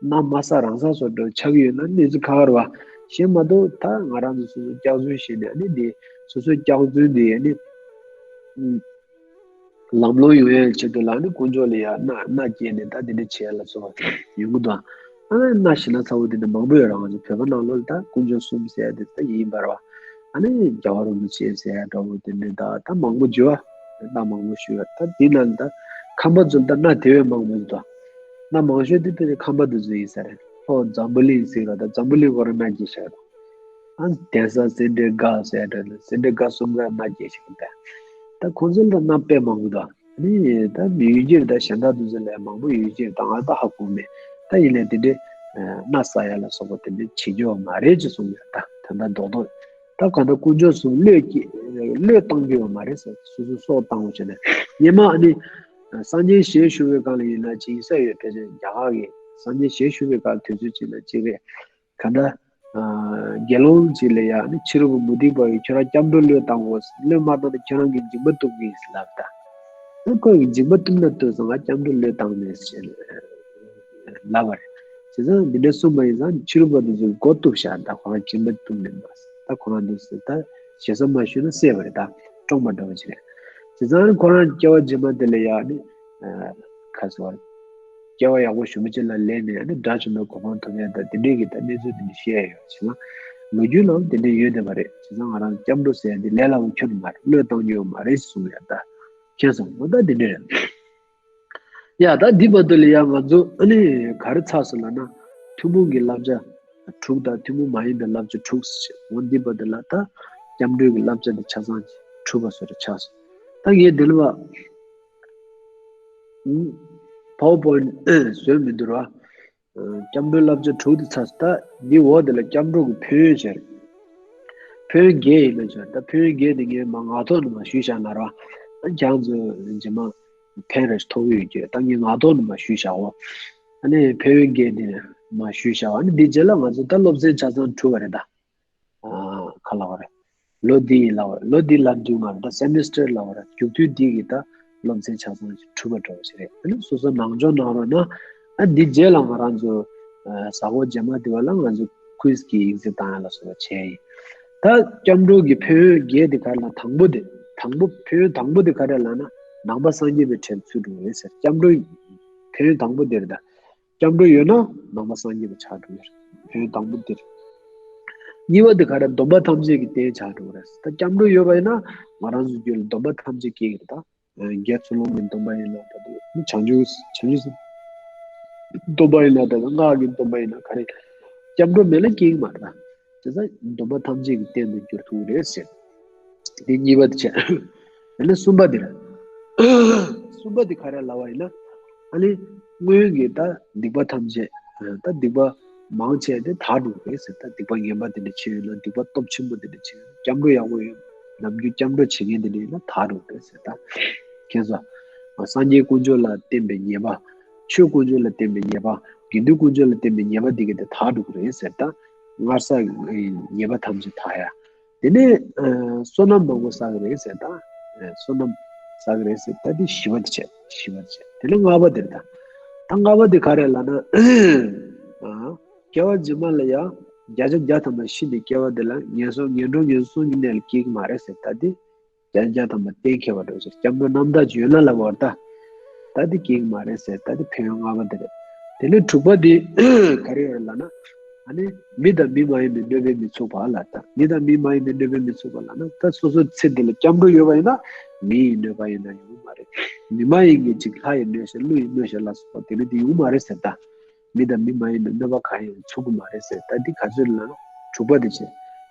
གནམ་མ་ས་རང་ས་སོགས་འགྲོ་ཆགས་ཀྱི་ཡོད་ན་གནས་ཚུལ་ཁག་ཁག་རེད་བ། གཞན་མ་གཏོགས་ད་ང་རང་ཚོ་སོ་སོ་སྐྱག་རྫུན་བཤད་ནས་ཨ་ནི་འདི་སོ་སོའི་སྐྱག་རྫུན་འདི་ཨ་ནི་ཨུམ། ལམ་ལྷོང་ཡོང་ཡའི་ཆེད་དུ་ལ་ནི་དཀོན་མཆོག་ལ་ཡ་མནའ་མནའ་སྐྱེལ་ནས་ད་དེ་འདྲ་བྱས་ལ་སོགས་ཡོང་གི་འདུག་ཨ་ནི་མནའ་ཞེ་ན་ཚ་བོ་དེ་འདྲ་མང་པོ་ཡོད་རང་ཚོ་བོད་པ་ནང་ལོགས་ལ་ད་དཀོན་མཆོག་གསུམ་ཟེར་ཡ་དེ་ད་ཡིན་པར་བ། ཨ་ནི་རྒྱལ་བ་རིན་པོ་ཆེ་ཟེར་ཡ་འདྲ་བོ་དེ་འདྲ་ད་ད་མང་པོ་བརྗོད་བ་ད་མང་པོ་ཞུ་བ་ད་དེ་ནང་ད་ཁམས་པ་ཚོ་ད་མནའ་དེ་བས་མང་པོ་ཡོད་དོ། མནའ་མང་ཤོས་དེ་དཔེ་ཁམས་པ་དེ་ཚོ་ཡིན་ས་རེད། ལྷོ་འཛམ་བུ་གླིང་ཟེར་བ་ད་འཛམ་བུ་གླིང་སྐོར་མནའ་སྐྱེལ་བཞག་དང་། ཨ་གདན་ས་སེ་འབྲས་དགའ་ཟེར་འདྲ་ནི་སེ་འབྲས་དགའ་གསུམ་ཀ་མནའ་སྐྱེལ་ཞིག་ད། ད་ཁོང་ཚོ་ལ་མནའ་དཔེ་མང་པོ་དང་ནི་ད་མི་ཡུལ་གྱི་ད་གཞན་དག་དུ་ཚོ་ལས་མང་པོ་ཡུལ་གྱི་ད་ང་ད་ཧ་གོ་མེད། ད་ཡིན་ནའི་དེ་འདྲའི་མནའ་ཟ་ཡ་ལ་སོགས་པ་དེ་འདྲའི་བྱེད་རྒྱུ་མ་རེད་ཅེས་གསུངས་ཡོད། ད་ད་ད་རྡོག་རྡོག་ད་ག་ད་དཀོན་མཆོག་གསུམ་བློས་བློས་བཏང་རྒྱུ་མ་རེད་ཟེར། སོ་སོ་སྲོག་བཏང་བ་བྱས་ནས་ཉི་མ་ཨ་ནི་སངས་རྒྱས་ཞལ་བཞུགས་པའི་སྒང་ལ་ཡིན་ན་ཅིག་ཡིན་ས་ཡོད། ཕལ་ཆེར་རྒྱ་གར་གྱི་སངས་རྒྱས་ཞལ་བཞུགས་པའི་སྒང་དུས་ཚོད་ཅིག་ལ་ཅིག་རེད། ག་འདྲ། དགེ་སློང་ཅིག་ལ་ཡང་ནི་ཕྱི་རོལ་པ་མུ་སྟེགས་པ་ཡིས་ཁྱོད་རང་སྐྱབས་འགྲོ་བློས་བཏང་དགོས། བློས་མ་བཏང་ན་ཁྱོད་རང་གི་འཇིགས་པ་གཏུབ་གི་ཡིན་ལབ་ད། ཨ་ཁོས་འཇིགས་པ་གཏུབ་ན་གཏུབ་སོང་། ང་སྐྱབས་འགྲོ་བློས་བཏང་མེད་ཅེས་ལབ་པ་རེད། བྱས་ཙང་འདི་འདྲ་གསུངས་པ་ཡིན་ཙང་ཕྱི་རོལ་པ་དེ་ཚོས་མགོ་གཏུབ་བཞག་ད་ཁོ་རང་འཇིགས་པ་གཏུབ་མེད་མ་ཟེར། ད་ཁོ་རང་འདུག་ཟེར། ད་ཞེ་ས་མ་ཞུས་ན་བསད་པ་རེད། ད་བཀྲོངས་པ་འདྲ་བ་ཅིག་རེད། བྱས་ཙང་ཁོ་རང་སྐྱེ་བ་རྗེས་མ་དེ་ལ་ཡང་ནི་ཁ་སོ་བར། སྐྱེ་བ་ཡག་པོ་ཞུ་མ་ཅིག་ལ་ལེན་ནས་ནི་དགྲ་བཅོམ་པའི་གོ་འཕང་ཐོབ་ཡ་ད་དེ་འདྲས་ཀྱི་ད་གནས་ཚུལ་དེ་འདྲ་བཤད་ཡོད་ཅེ་ན། ལོ་རྒྱུས་ལའང་དེ་འདྲས་ཡོད་བསྡད་པ་རེད། བྱས་ཙང་ང་རང་སྐྱབས་འགྲོ་ཟེར་ཡ་དེ་ལས་སླ་བོ་ཁྱོན་ནས་མ་རེད། བློས་བཏང་རྒྱུ་ཡོད་མ་རེད་གསུངས་ཡ་ད། མཁྱེན་སོང་། འོ་ད་དེ་འདྲས་རེད། ཡ་ད་འདི་བར་དུ་ལ་ཡང་ང་ཚོ་ཨ་ནི་ག་རེ་ཚར་སོང་ལབ་ན་ཐུན་མོང་གི་བསླབ་བྱ་དྲུག་དང་ཐུན་མོང་མ་ཡིན་པའི་བསླབ་བྱ་དྲུག་ཟེར། འོ་འདི་བར་དུ་ལ་ད་སྐྱབས་འགྲོའི་གི་བསླབ་བྱ་དེ་ཆ་ཚང་གྲུབ་པ་བཟོ་འདྲ་ཆགས་སོང་། ད་ངས་འདི་ལ་བ་PowerPoint་བཟོས་མི་འདུག་ར། སྐྱབས་འགྲོའི་བསླབ་བྱ་དྲུག་དེ་ཚར་སོང་། ད་འདི་འོག་དེ་ལ་སྐྱབས་འགྲོ་གི་ཕན་ཡོན་བྱས་རེད། ཕན་ཡོན་བརྒྱད་ཡིན་ན་བྱས། ད་ཕན་ཡོན་བརྒྱད་དེ་ངས་མ་ངག་ཐོག་ནས་མ་ཞུས་བཞག་ན་ར། ཨ་ཁྱེད་ཚོ་རྗེས་མ་ཕན་རེ་ཐོགས་ཡོད་ཀྱི། ད་ངས་ངག་ཐོག་ནས་མ་ཞུས་བཞག་འོ། ཨ་ནི་ཕན་ཡོན་བརྒྱད་དེ་མ་ཞུས་བཞག་ཨ་ནི་འདི་རྗེས་ལ་ང་ཚོ་ད་སློབ་ཚན་ཆ་ཚང་གྲུབ་པ་རེད་ད། ཨ་ག་ལབ་དགོས་རེད། ལོ་འདི་ཡི་ལབ་དགོས་རེད། ལོ་འདི་ལབ་དུས་ང་ད་སེ་མི་སི་ཊར་ལབ་དགོས་རེད། རྒྱུགས་དུས་འདི་གི་ད་སློབ་ཚན་ཆ་ཚང་གྲུབ་པ་འདྲ་བོ་ཞིག་རེད། ཨ་ནི་སོ་སོ་ནང་སྦྱོང་གནང་རོགས་གནང་། ཨ་འདི་རྗེས་ལ་ང་རང་ཚོ་ཨ་གཟའ་འཁོར་རྗེས་མ་དེ་བ་ལ་ང་ཚོ་ཁུ་ཛི་གི་ཡིག་ཚད་བཏང་ཡ་ལ་སོགས་པ་བྱས་ཡིན། ད་སྐྱབས་འགྲོ་གི་ཕན་ཡོན་བརྒྱད་དེ་ག་རེ་ལབ། དང་པོ་དེ་དང་པོ་ཕན་ཡོན་དང་པོ་དེ་ག་རེ་ལབ་ན་ནང་པ་སངས་རྒྱས་པའི་གྲལ་ཚུད་འགྲོ་གི་རེད་ཟེར། སྐྱབས་འགྲོ་ཕན་ཡོན་དང་པོ་དེ་རེད་ད། སྐྱབས་འགྲོ་ཡོད་ན་ནང་པ་སངས་རྒྱས་པ་ཆགས་འགྲོ་གི་རེད། ཕན་ཡོན་དང་པོ་དེ་རེད། གཉིས་པ་དེ་ག་རེ། སྡོམ་པ་ཐམས་ཅད་ཀྱི་རྟེན་ཆགས་འགྲོ་གི་རེད། ད་སྐྱབས་འགྲོ་ཡོད་པ་ཡིན་ན་ང་རང་ཚོའི་རྒྱུད་ལ་སྡོམ་པ་ཐམས་ཅད་སྐྱེ་གི་རེད་ད། དགེ་ཚུལ་སློང་གི་སྡོམ་པ་ཡིན་ན་ད་དུང་བྱང་ཆུབ་བྱང་ཆུབ་སྡོམ་པ་ཡིན་ན་ད་དུང་སྔགས་ཀྱི་སྡོམ་པ་ཡིན་ན་ག་རེ། སྐྱབས་འགྲོ་མེད་ན་སྐྱེ་གི་མ་རེད་ད། བྱས་ཙང་སྡོམ་པ་ཐམས་ཅད་ཀྱི་རྟེན་དུ་འགྱུར་ཐུབ་ཀྱི་རེད་ཟེར། དེ་གཉིས་པ་དེ་བྱས། དེ་ནས་གསུམ་པ་དེ་རེད། གསུམ་པ་དེ་ག་རེ་ལབ་པ་ཡིན་ན། ཨ་ནི་སྔོན་གྱི་ད་སྡིག་པ་ཐམས་ཅད་ད་སྡིག་པ་མང་ཆེ་དེ་དག་འགྲོ་གི་རེད་ཟེར། ད་སྡིག་པ་ངན་པ་དེ་འདྲ་བྱས་ཡོད་ན། སྡིག་པ་སྟོབས་ཆེན་པོ་དེ་འདྲ་བྱས་ཡོད་ན། སྐྱབས་འགྲོ་ཡག་པོ་ཡོད། ནམ་རྒྱུན་སྐྱབས་འགྲོ་བྱེད་མཁན་དེ་འདྲ་ཡིན་ན་དག་འགྲོ་གི་རེད་ཟེར། ད་མཁྱེན་སོང་། སངས་རྒྱས་དཀོན་མཆོག་ལ་བརྟེན་པའི་ཉེས་པ། ཆོས་དཀོན་མཆོག་ལ་བརྟེན་པའི་ཉེས་པ། དགེ་འདུན་དཀོན་མཆོག་ལ་བརྟེན་པའི་ཉེས་པ་འདི་ག་དེ་དག་འགྲོ་གི་རེད་ཟེར། ད་སྔར་བསགས་ཉེས་པ་ཐམས་ཅད་དག་ཡ། དེ་ནས་ཨ་བསོད་ནམས་མང་པོ་བསགས་ཀྱི་རེད་ཟེར། ད་ཨ་བསོད་ནམས་བསགས་ཀྱི་རེད་ཟེར། ད་དེ་བཞི་པ་དེ་བྱས། བཞི་པ་དེ་བྱས། དེ་ནས་ལྔ་པ་དེ་རེད་ད། ད་ལྔ་པ་དེ་ག་རེ་ལབ་ན། ཨ་སྐྱེ་བ་རྗེས་མ་ལ་ཡང་བརྒྱ་ཆ་བརྒྱ་ཐམ་པ་ཤི་ནས་སྐྱེ་བ་དེ་ལ་ངན་སོང་ངན་འགྲོ་ངན་སོང་གི་གནས་ལ་སྐྱེ་གི་མ་རེད་ཟེར། ད་དེ་བརྒྱ་ཆ་བརྒྱ་ཐམ་པ་གཏན་འཁེལ་བ་འགྲོ་ཟེར། སྐྱབས་འགྲོ་རྣམ་དག་ཅིག་ཡོད་ན་ལབ་པ་རེད་ད། ད་དེ་སྐྱེ་གི་མ་རེད་ཟེར། ད་དེ་ཕན་ཡོན་ལྔ་པ་དེ་རེད། དེ་ནས་དྲུག་པ་དེ་ག་རེ་ཡོད་ལབ་ན། ཨ་ནི་མི་དང་མི་མ་ཡིན་པའི་གནོད་པས་མི་ཚུགས་པ་ལ། ད་མི་དང་མི་མ་ཡིན་པའི་གནོད་པས་མི་ཚུགས་པ་ལབ་ན། ད་སོ་སོའི་ཚེ་འདི་ལ་སྐྱབས་འགྲོ་ཡོད་པ་ཡིན་ན་མི་ཡི་གནོད་པ་ཡིན་ན་ཡོང་གི་མ་རེད། མི་མ་ཡིན་གྱི་ཅིག་ལྷ་ཡི་གནོད་བྱེད་ཀླུ་ཡི་གནོད་བྱེད་ལ་སོགས་པ་དེ་འདྲ་དེ་ཡོང་གི་མ་རེད་ཟེར་ད། མི་དང་མི་མ་ཡིན་པའི་གནོད་པ་གང་ཡང་ཚུགས་ཀྱི་མ་རེད་ཟེར། ད་འདི་ག་ཚོད་ལབ་ན་དྲུག་པ་དེ་བྱས།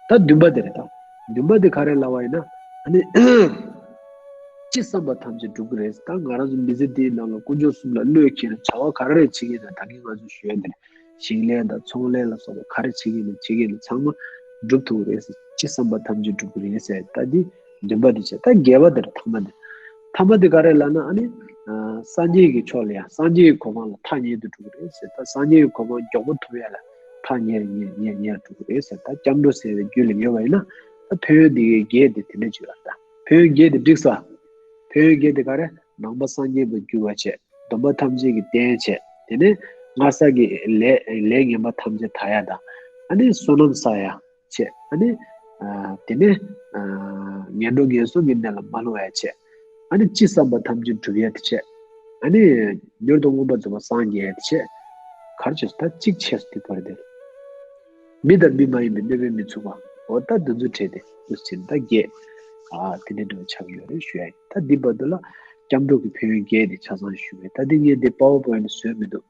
ད་བདུན་པ་དེ་རེད་ད། བདུན་པ་དེ་ག་རེ་ལབ་པ་ཡིན་ན། ཨ་ནི་ཅི་བསམ་པ་ཐམས་ཅད་འགྲུབ་ཀྱི་རེད། ད་ང་རང་ཚོ་མི་ཚེ་འདིའི་ནང་ལ་དཀོན་མཆོག་གསུམ་ལ་བློས་འཁེལ་ནས་བྱ་བ་ག་རེ་བྱེད་ཀྱི་ཡིན་ན། ད་གིན་ང་ཚོས་ཞུས་ཡ་འདི་རེད། ཞིང་ལས་དང་ཚོང་ལས་ལ་སོགས་པ་ག་རེ་བྱེད་ཀྱི་ཡིན་ན་བྱེད་ཀྱི་ཡིན་ན་ཚང་མ་འགྲུབ་ཐུབ་ཀྱི་རེད་ཟེར། ཅི་བསམ་པ་ཐམས་ཅད་འགྲུབ་ཀྱི་རེད་ཟེར། ད་འདི་བདུན་པ་དེ་བྱས། ད་བརྒྱད་པ་དེ་རེད། ཐ་མ་དེ། ཐ་མ་དེ་ག་རེ་ལབ་ན། ཨ་ནི་ཨ་སངས་རྒྱས་ཀྱི་ཕྱོགས་ལ་ཡང་སངས་རྒྱས་ཀྱི་གོ་འཕང་ལ་ཐག་ཉེ་དུ་འགྲོ་གི་རེད་ཟེར། ད་སངས་རྒྱས་ཀྱི་གོ་འཕང་མགྱོགས་པོ་ཐོབ་ཡ་ལ་ཐག་ཉེ་རུ་ཉེ་ཉེ་ཉེ་རུ་འགྲོ་གི་རེད་ཟེར། ད་སྐྱབས་འགྲོ་ཟེར་བའི་རྒྱུད་ལ་ཡོད་པ་ཡིན་ན་ད་ཕན་ཡོན་འདི་གའི་བརྒྱད་དེ་དེ་འདྲ་ཅིག་ཡོད་རེད། ད་ཕན་ཡོན་བརྒྱད་དེ་འགྲིག་སོང་། ཕན་ཡོན་བརྒྱད་དེ་ག་རེ། ནང་པ་སངས་རྒྱས་པར་འགྱུར་བ་བྱས། སྡོམ་པ་ཐམས་ཅད་ཀྱི་རྟེན་བྱས། དེ་ནས་སྔར་བསགས་ཀྱི་ལས་ལས་ངན་པ་ཐམས་ཅད་དག་ཡ་དང་། ཨ་ནི་བསོད་ནམས་བསགས་ཡ་བྱས། ཨ་ནི་ཨ་དེ་ནས་ཨ་ངན་འགྲོ་ངན་སོང་གི་གནས་ལ་མ་ལྷུང་ཡ་བྱས། ཨ་ནི་ཅི་བསམ་པ་ཐམས་ཅད་འགྲུབ་ཡ་དེ་བྱས། ཨ་ནི་མྱུར་དུ་མངོན་པར་རྫོགས་པར་སངས་རྒྱས་ཡ་དེ་བྱས། ག་རེ་བྱས་སོང་། ད་གཅིག་བྱས་སོང་། དེ་བར་དེ་ལ་མི་དང་མི་མ་ཡིན་པའི་གནོད་པའི་མི་ཚུགས་པ། འོ་ད་འདི་ཚོ་བྲལ་ཏེ་འདུག་ཟེར་ནས་ད་བརྒྱད། ཨ་དེ་འདྲ་འདྲ་བོ་ཆགས་ཡོད་རེད་ཞུ་ཡ་ཡིན། ད་འདི་བར་དུ་ལ་སྐྱབས་འགྲོ་གི་ཕན་ཡོན་བརྒྱད་དེ་ཆ་ཚང་ཞུས་པས། ད་འདི་ངས་འདི་པ་ཝར་པོ་ཡིན་ཊི་བཟོས་མི་འདུག་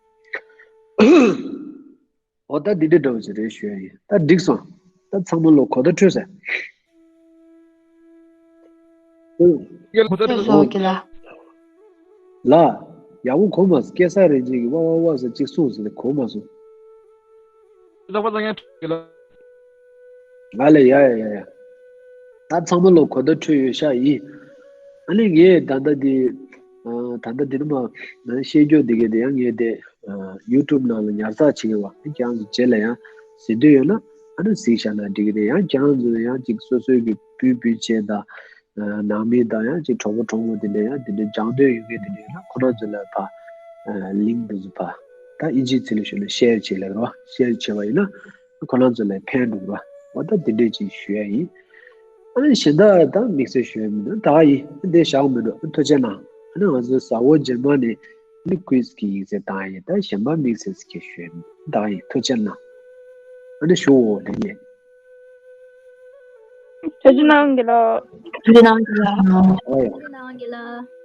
འོ་ད་འདི་འདྲ་འདྲ་བོ་ཞིག་རེད་ཞུ་ཡ་ཡིན། ད་འགྲིག་སོང་། ད་ཚང་མ་ལོ་གོ་བརྡ་འཕྲོད་ཟེར། ཡ་ལ་གོ་བརྡ་འཕྲོད་སོང་། ལགས། ཡག་པོ་གོ་མ་སོང་། སྐལ་བཟང་རིན་ཆེན་གྱིས་ཝ་ཝ་ཝ་ཟེར་གཅིག་གསུངས་ཟེར་ནས་གོ་མ་སོང་། ལགས་ལགས། ཡ་ཡ་ཡ་ཡ། ད་ཚང་མ་ལོ་གོ་བརྡ་འཕྲོད་ཡོད་ཤག་ཡིན། ཨ་ནི་ངས་ད་ལྟ་འདི་ཨ་ད་ལྟ་འདི་ནི་མ་བཤད་རྒྱུ་འདི་གས་དེ་ཡང་ངས་དེ་ཨ་ཡུ་ཊུབ་ནང་ལ་ཉར་ཚགས་བྱེད་ཀྱི་ཡོད་པ། ཁྱེད་རང་ཚོ་རྗེས་ལ་ཡང་གཟིགས་འདོད་ཡོད་ན་ཨ་ནི་གཟིགས་བཞག་ན་འགྲིག་གི་རེད། ཡང་ཁྱེད་རང་ཚོ་ཡང་ཅིག་སོ་སོའི་གི་སྤུན་སྤུན་མཆེད་དང་། ཨ་ནང་མི་དང་ཡང་ཅིག་གྲོགས་པོ་གྲོགས་མོ་དེ་འདྲ་ཡང་དེ་འདྲ་སྦྱང་འདོད་ཡོད་མཁན་དེ་འདྲ་ཡོད་ན་ཁོ་རང་ཚོ་ལ་ཕར་ཨ་ལིང་ཀི་དེ་ཚོ་ཕར་ད་ཨིན་ཇིའི་ཚིག་ལ་ཞུས་ན་ཤེར་བྱེད་ལབ་རེད་བ། ཤེར་བྱས་པ་ཡིན་ན་ཁོ་རང་ཚོ་ལ་ཕན་འགྲོ་གི་རེད་བ། འོ་ད་དེ་འདྲས་ཅིག་ཞུ་ཡ་ཡིན། ཨ་ནི་གཞན་དག་ད་དམིགས་བསལ་ཞུ་ཡ་མི་འདུག་ད་ག་ཡིན། འདི་བཞག་མི་འགྲོ། ཐུགས་རྗེ་གནང་། ཨ་ནི་ང་ཚོའི་ཟ་འོ་རྗེས་མ་ནས་ནི་ཀུའིཛ་གི་ཡིག་ཚད་བཏང་ཡ་ཡིན། ད་གཞན་པ་དམིགས་བསལ་ཅིག་ཞུ་ཡ་མི་འདུག་ད་ག་ཡིན། ཐུགས་རྗེ་གནང་། ཨ་ནི་ཞུ་འོ་དེ་ནས། ཐུགས་རྗེ་གནང་གི་ལགས། ཐུགས་རྗེ་གནང་གི་ལགས། ཨོ་ཡ། ཐུགས་རྗེ་གནང་གི་ལགས།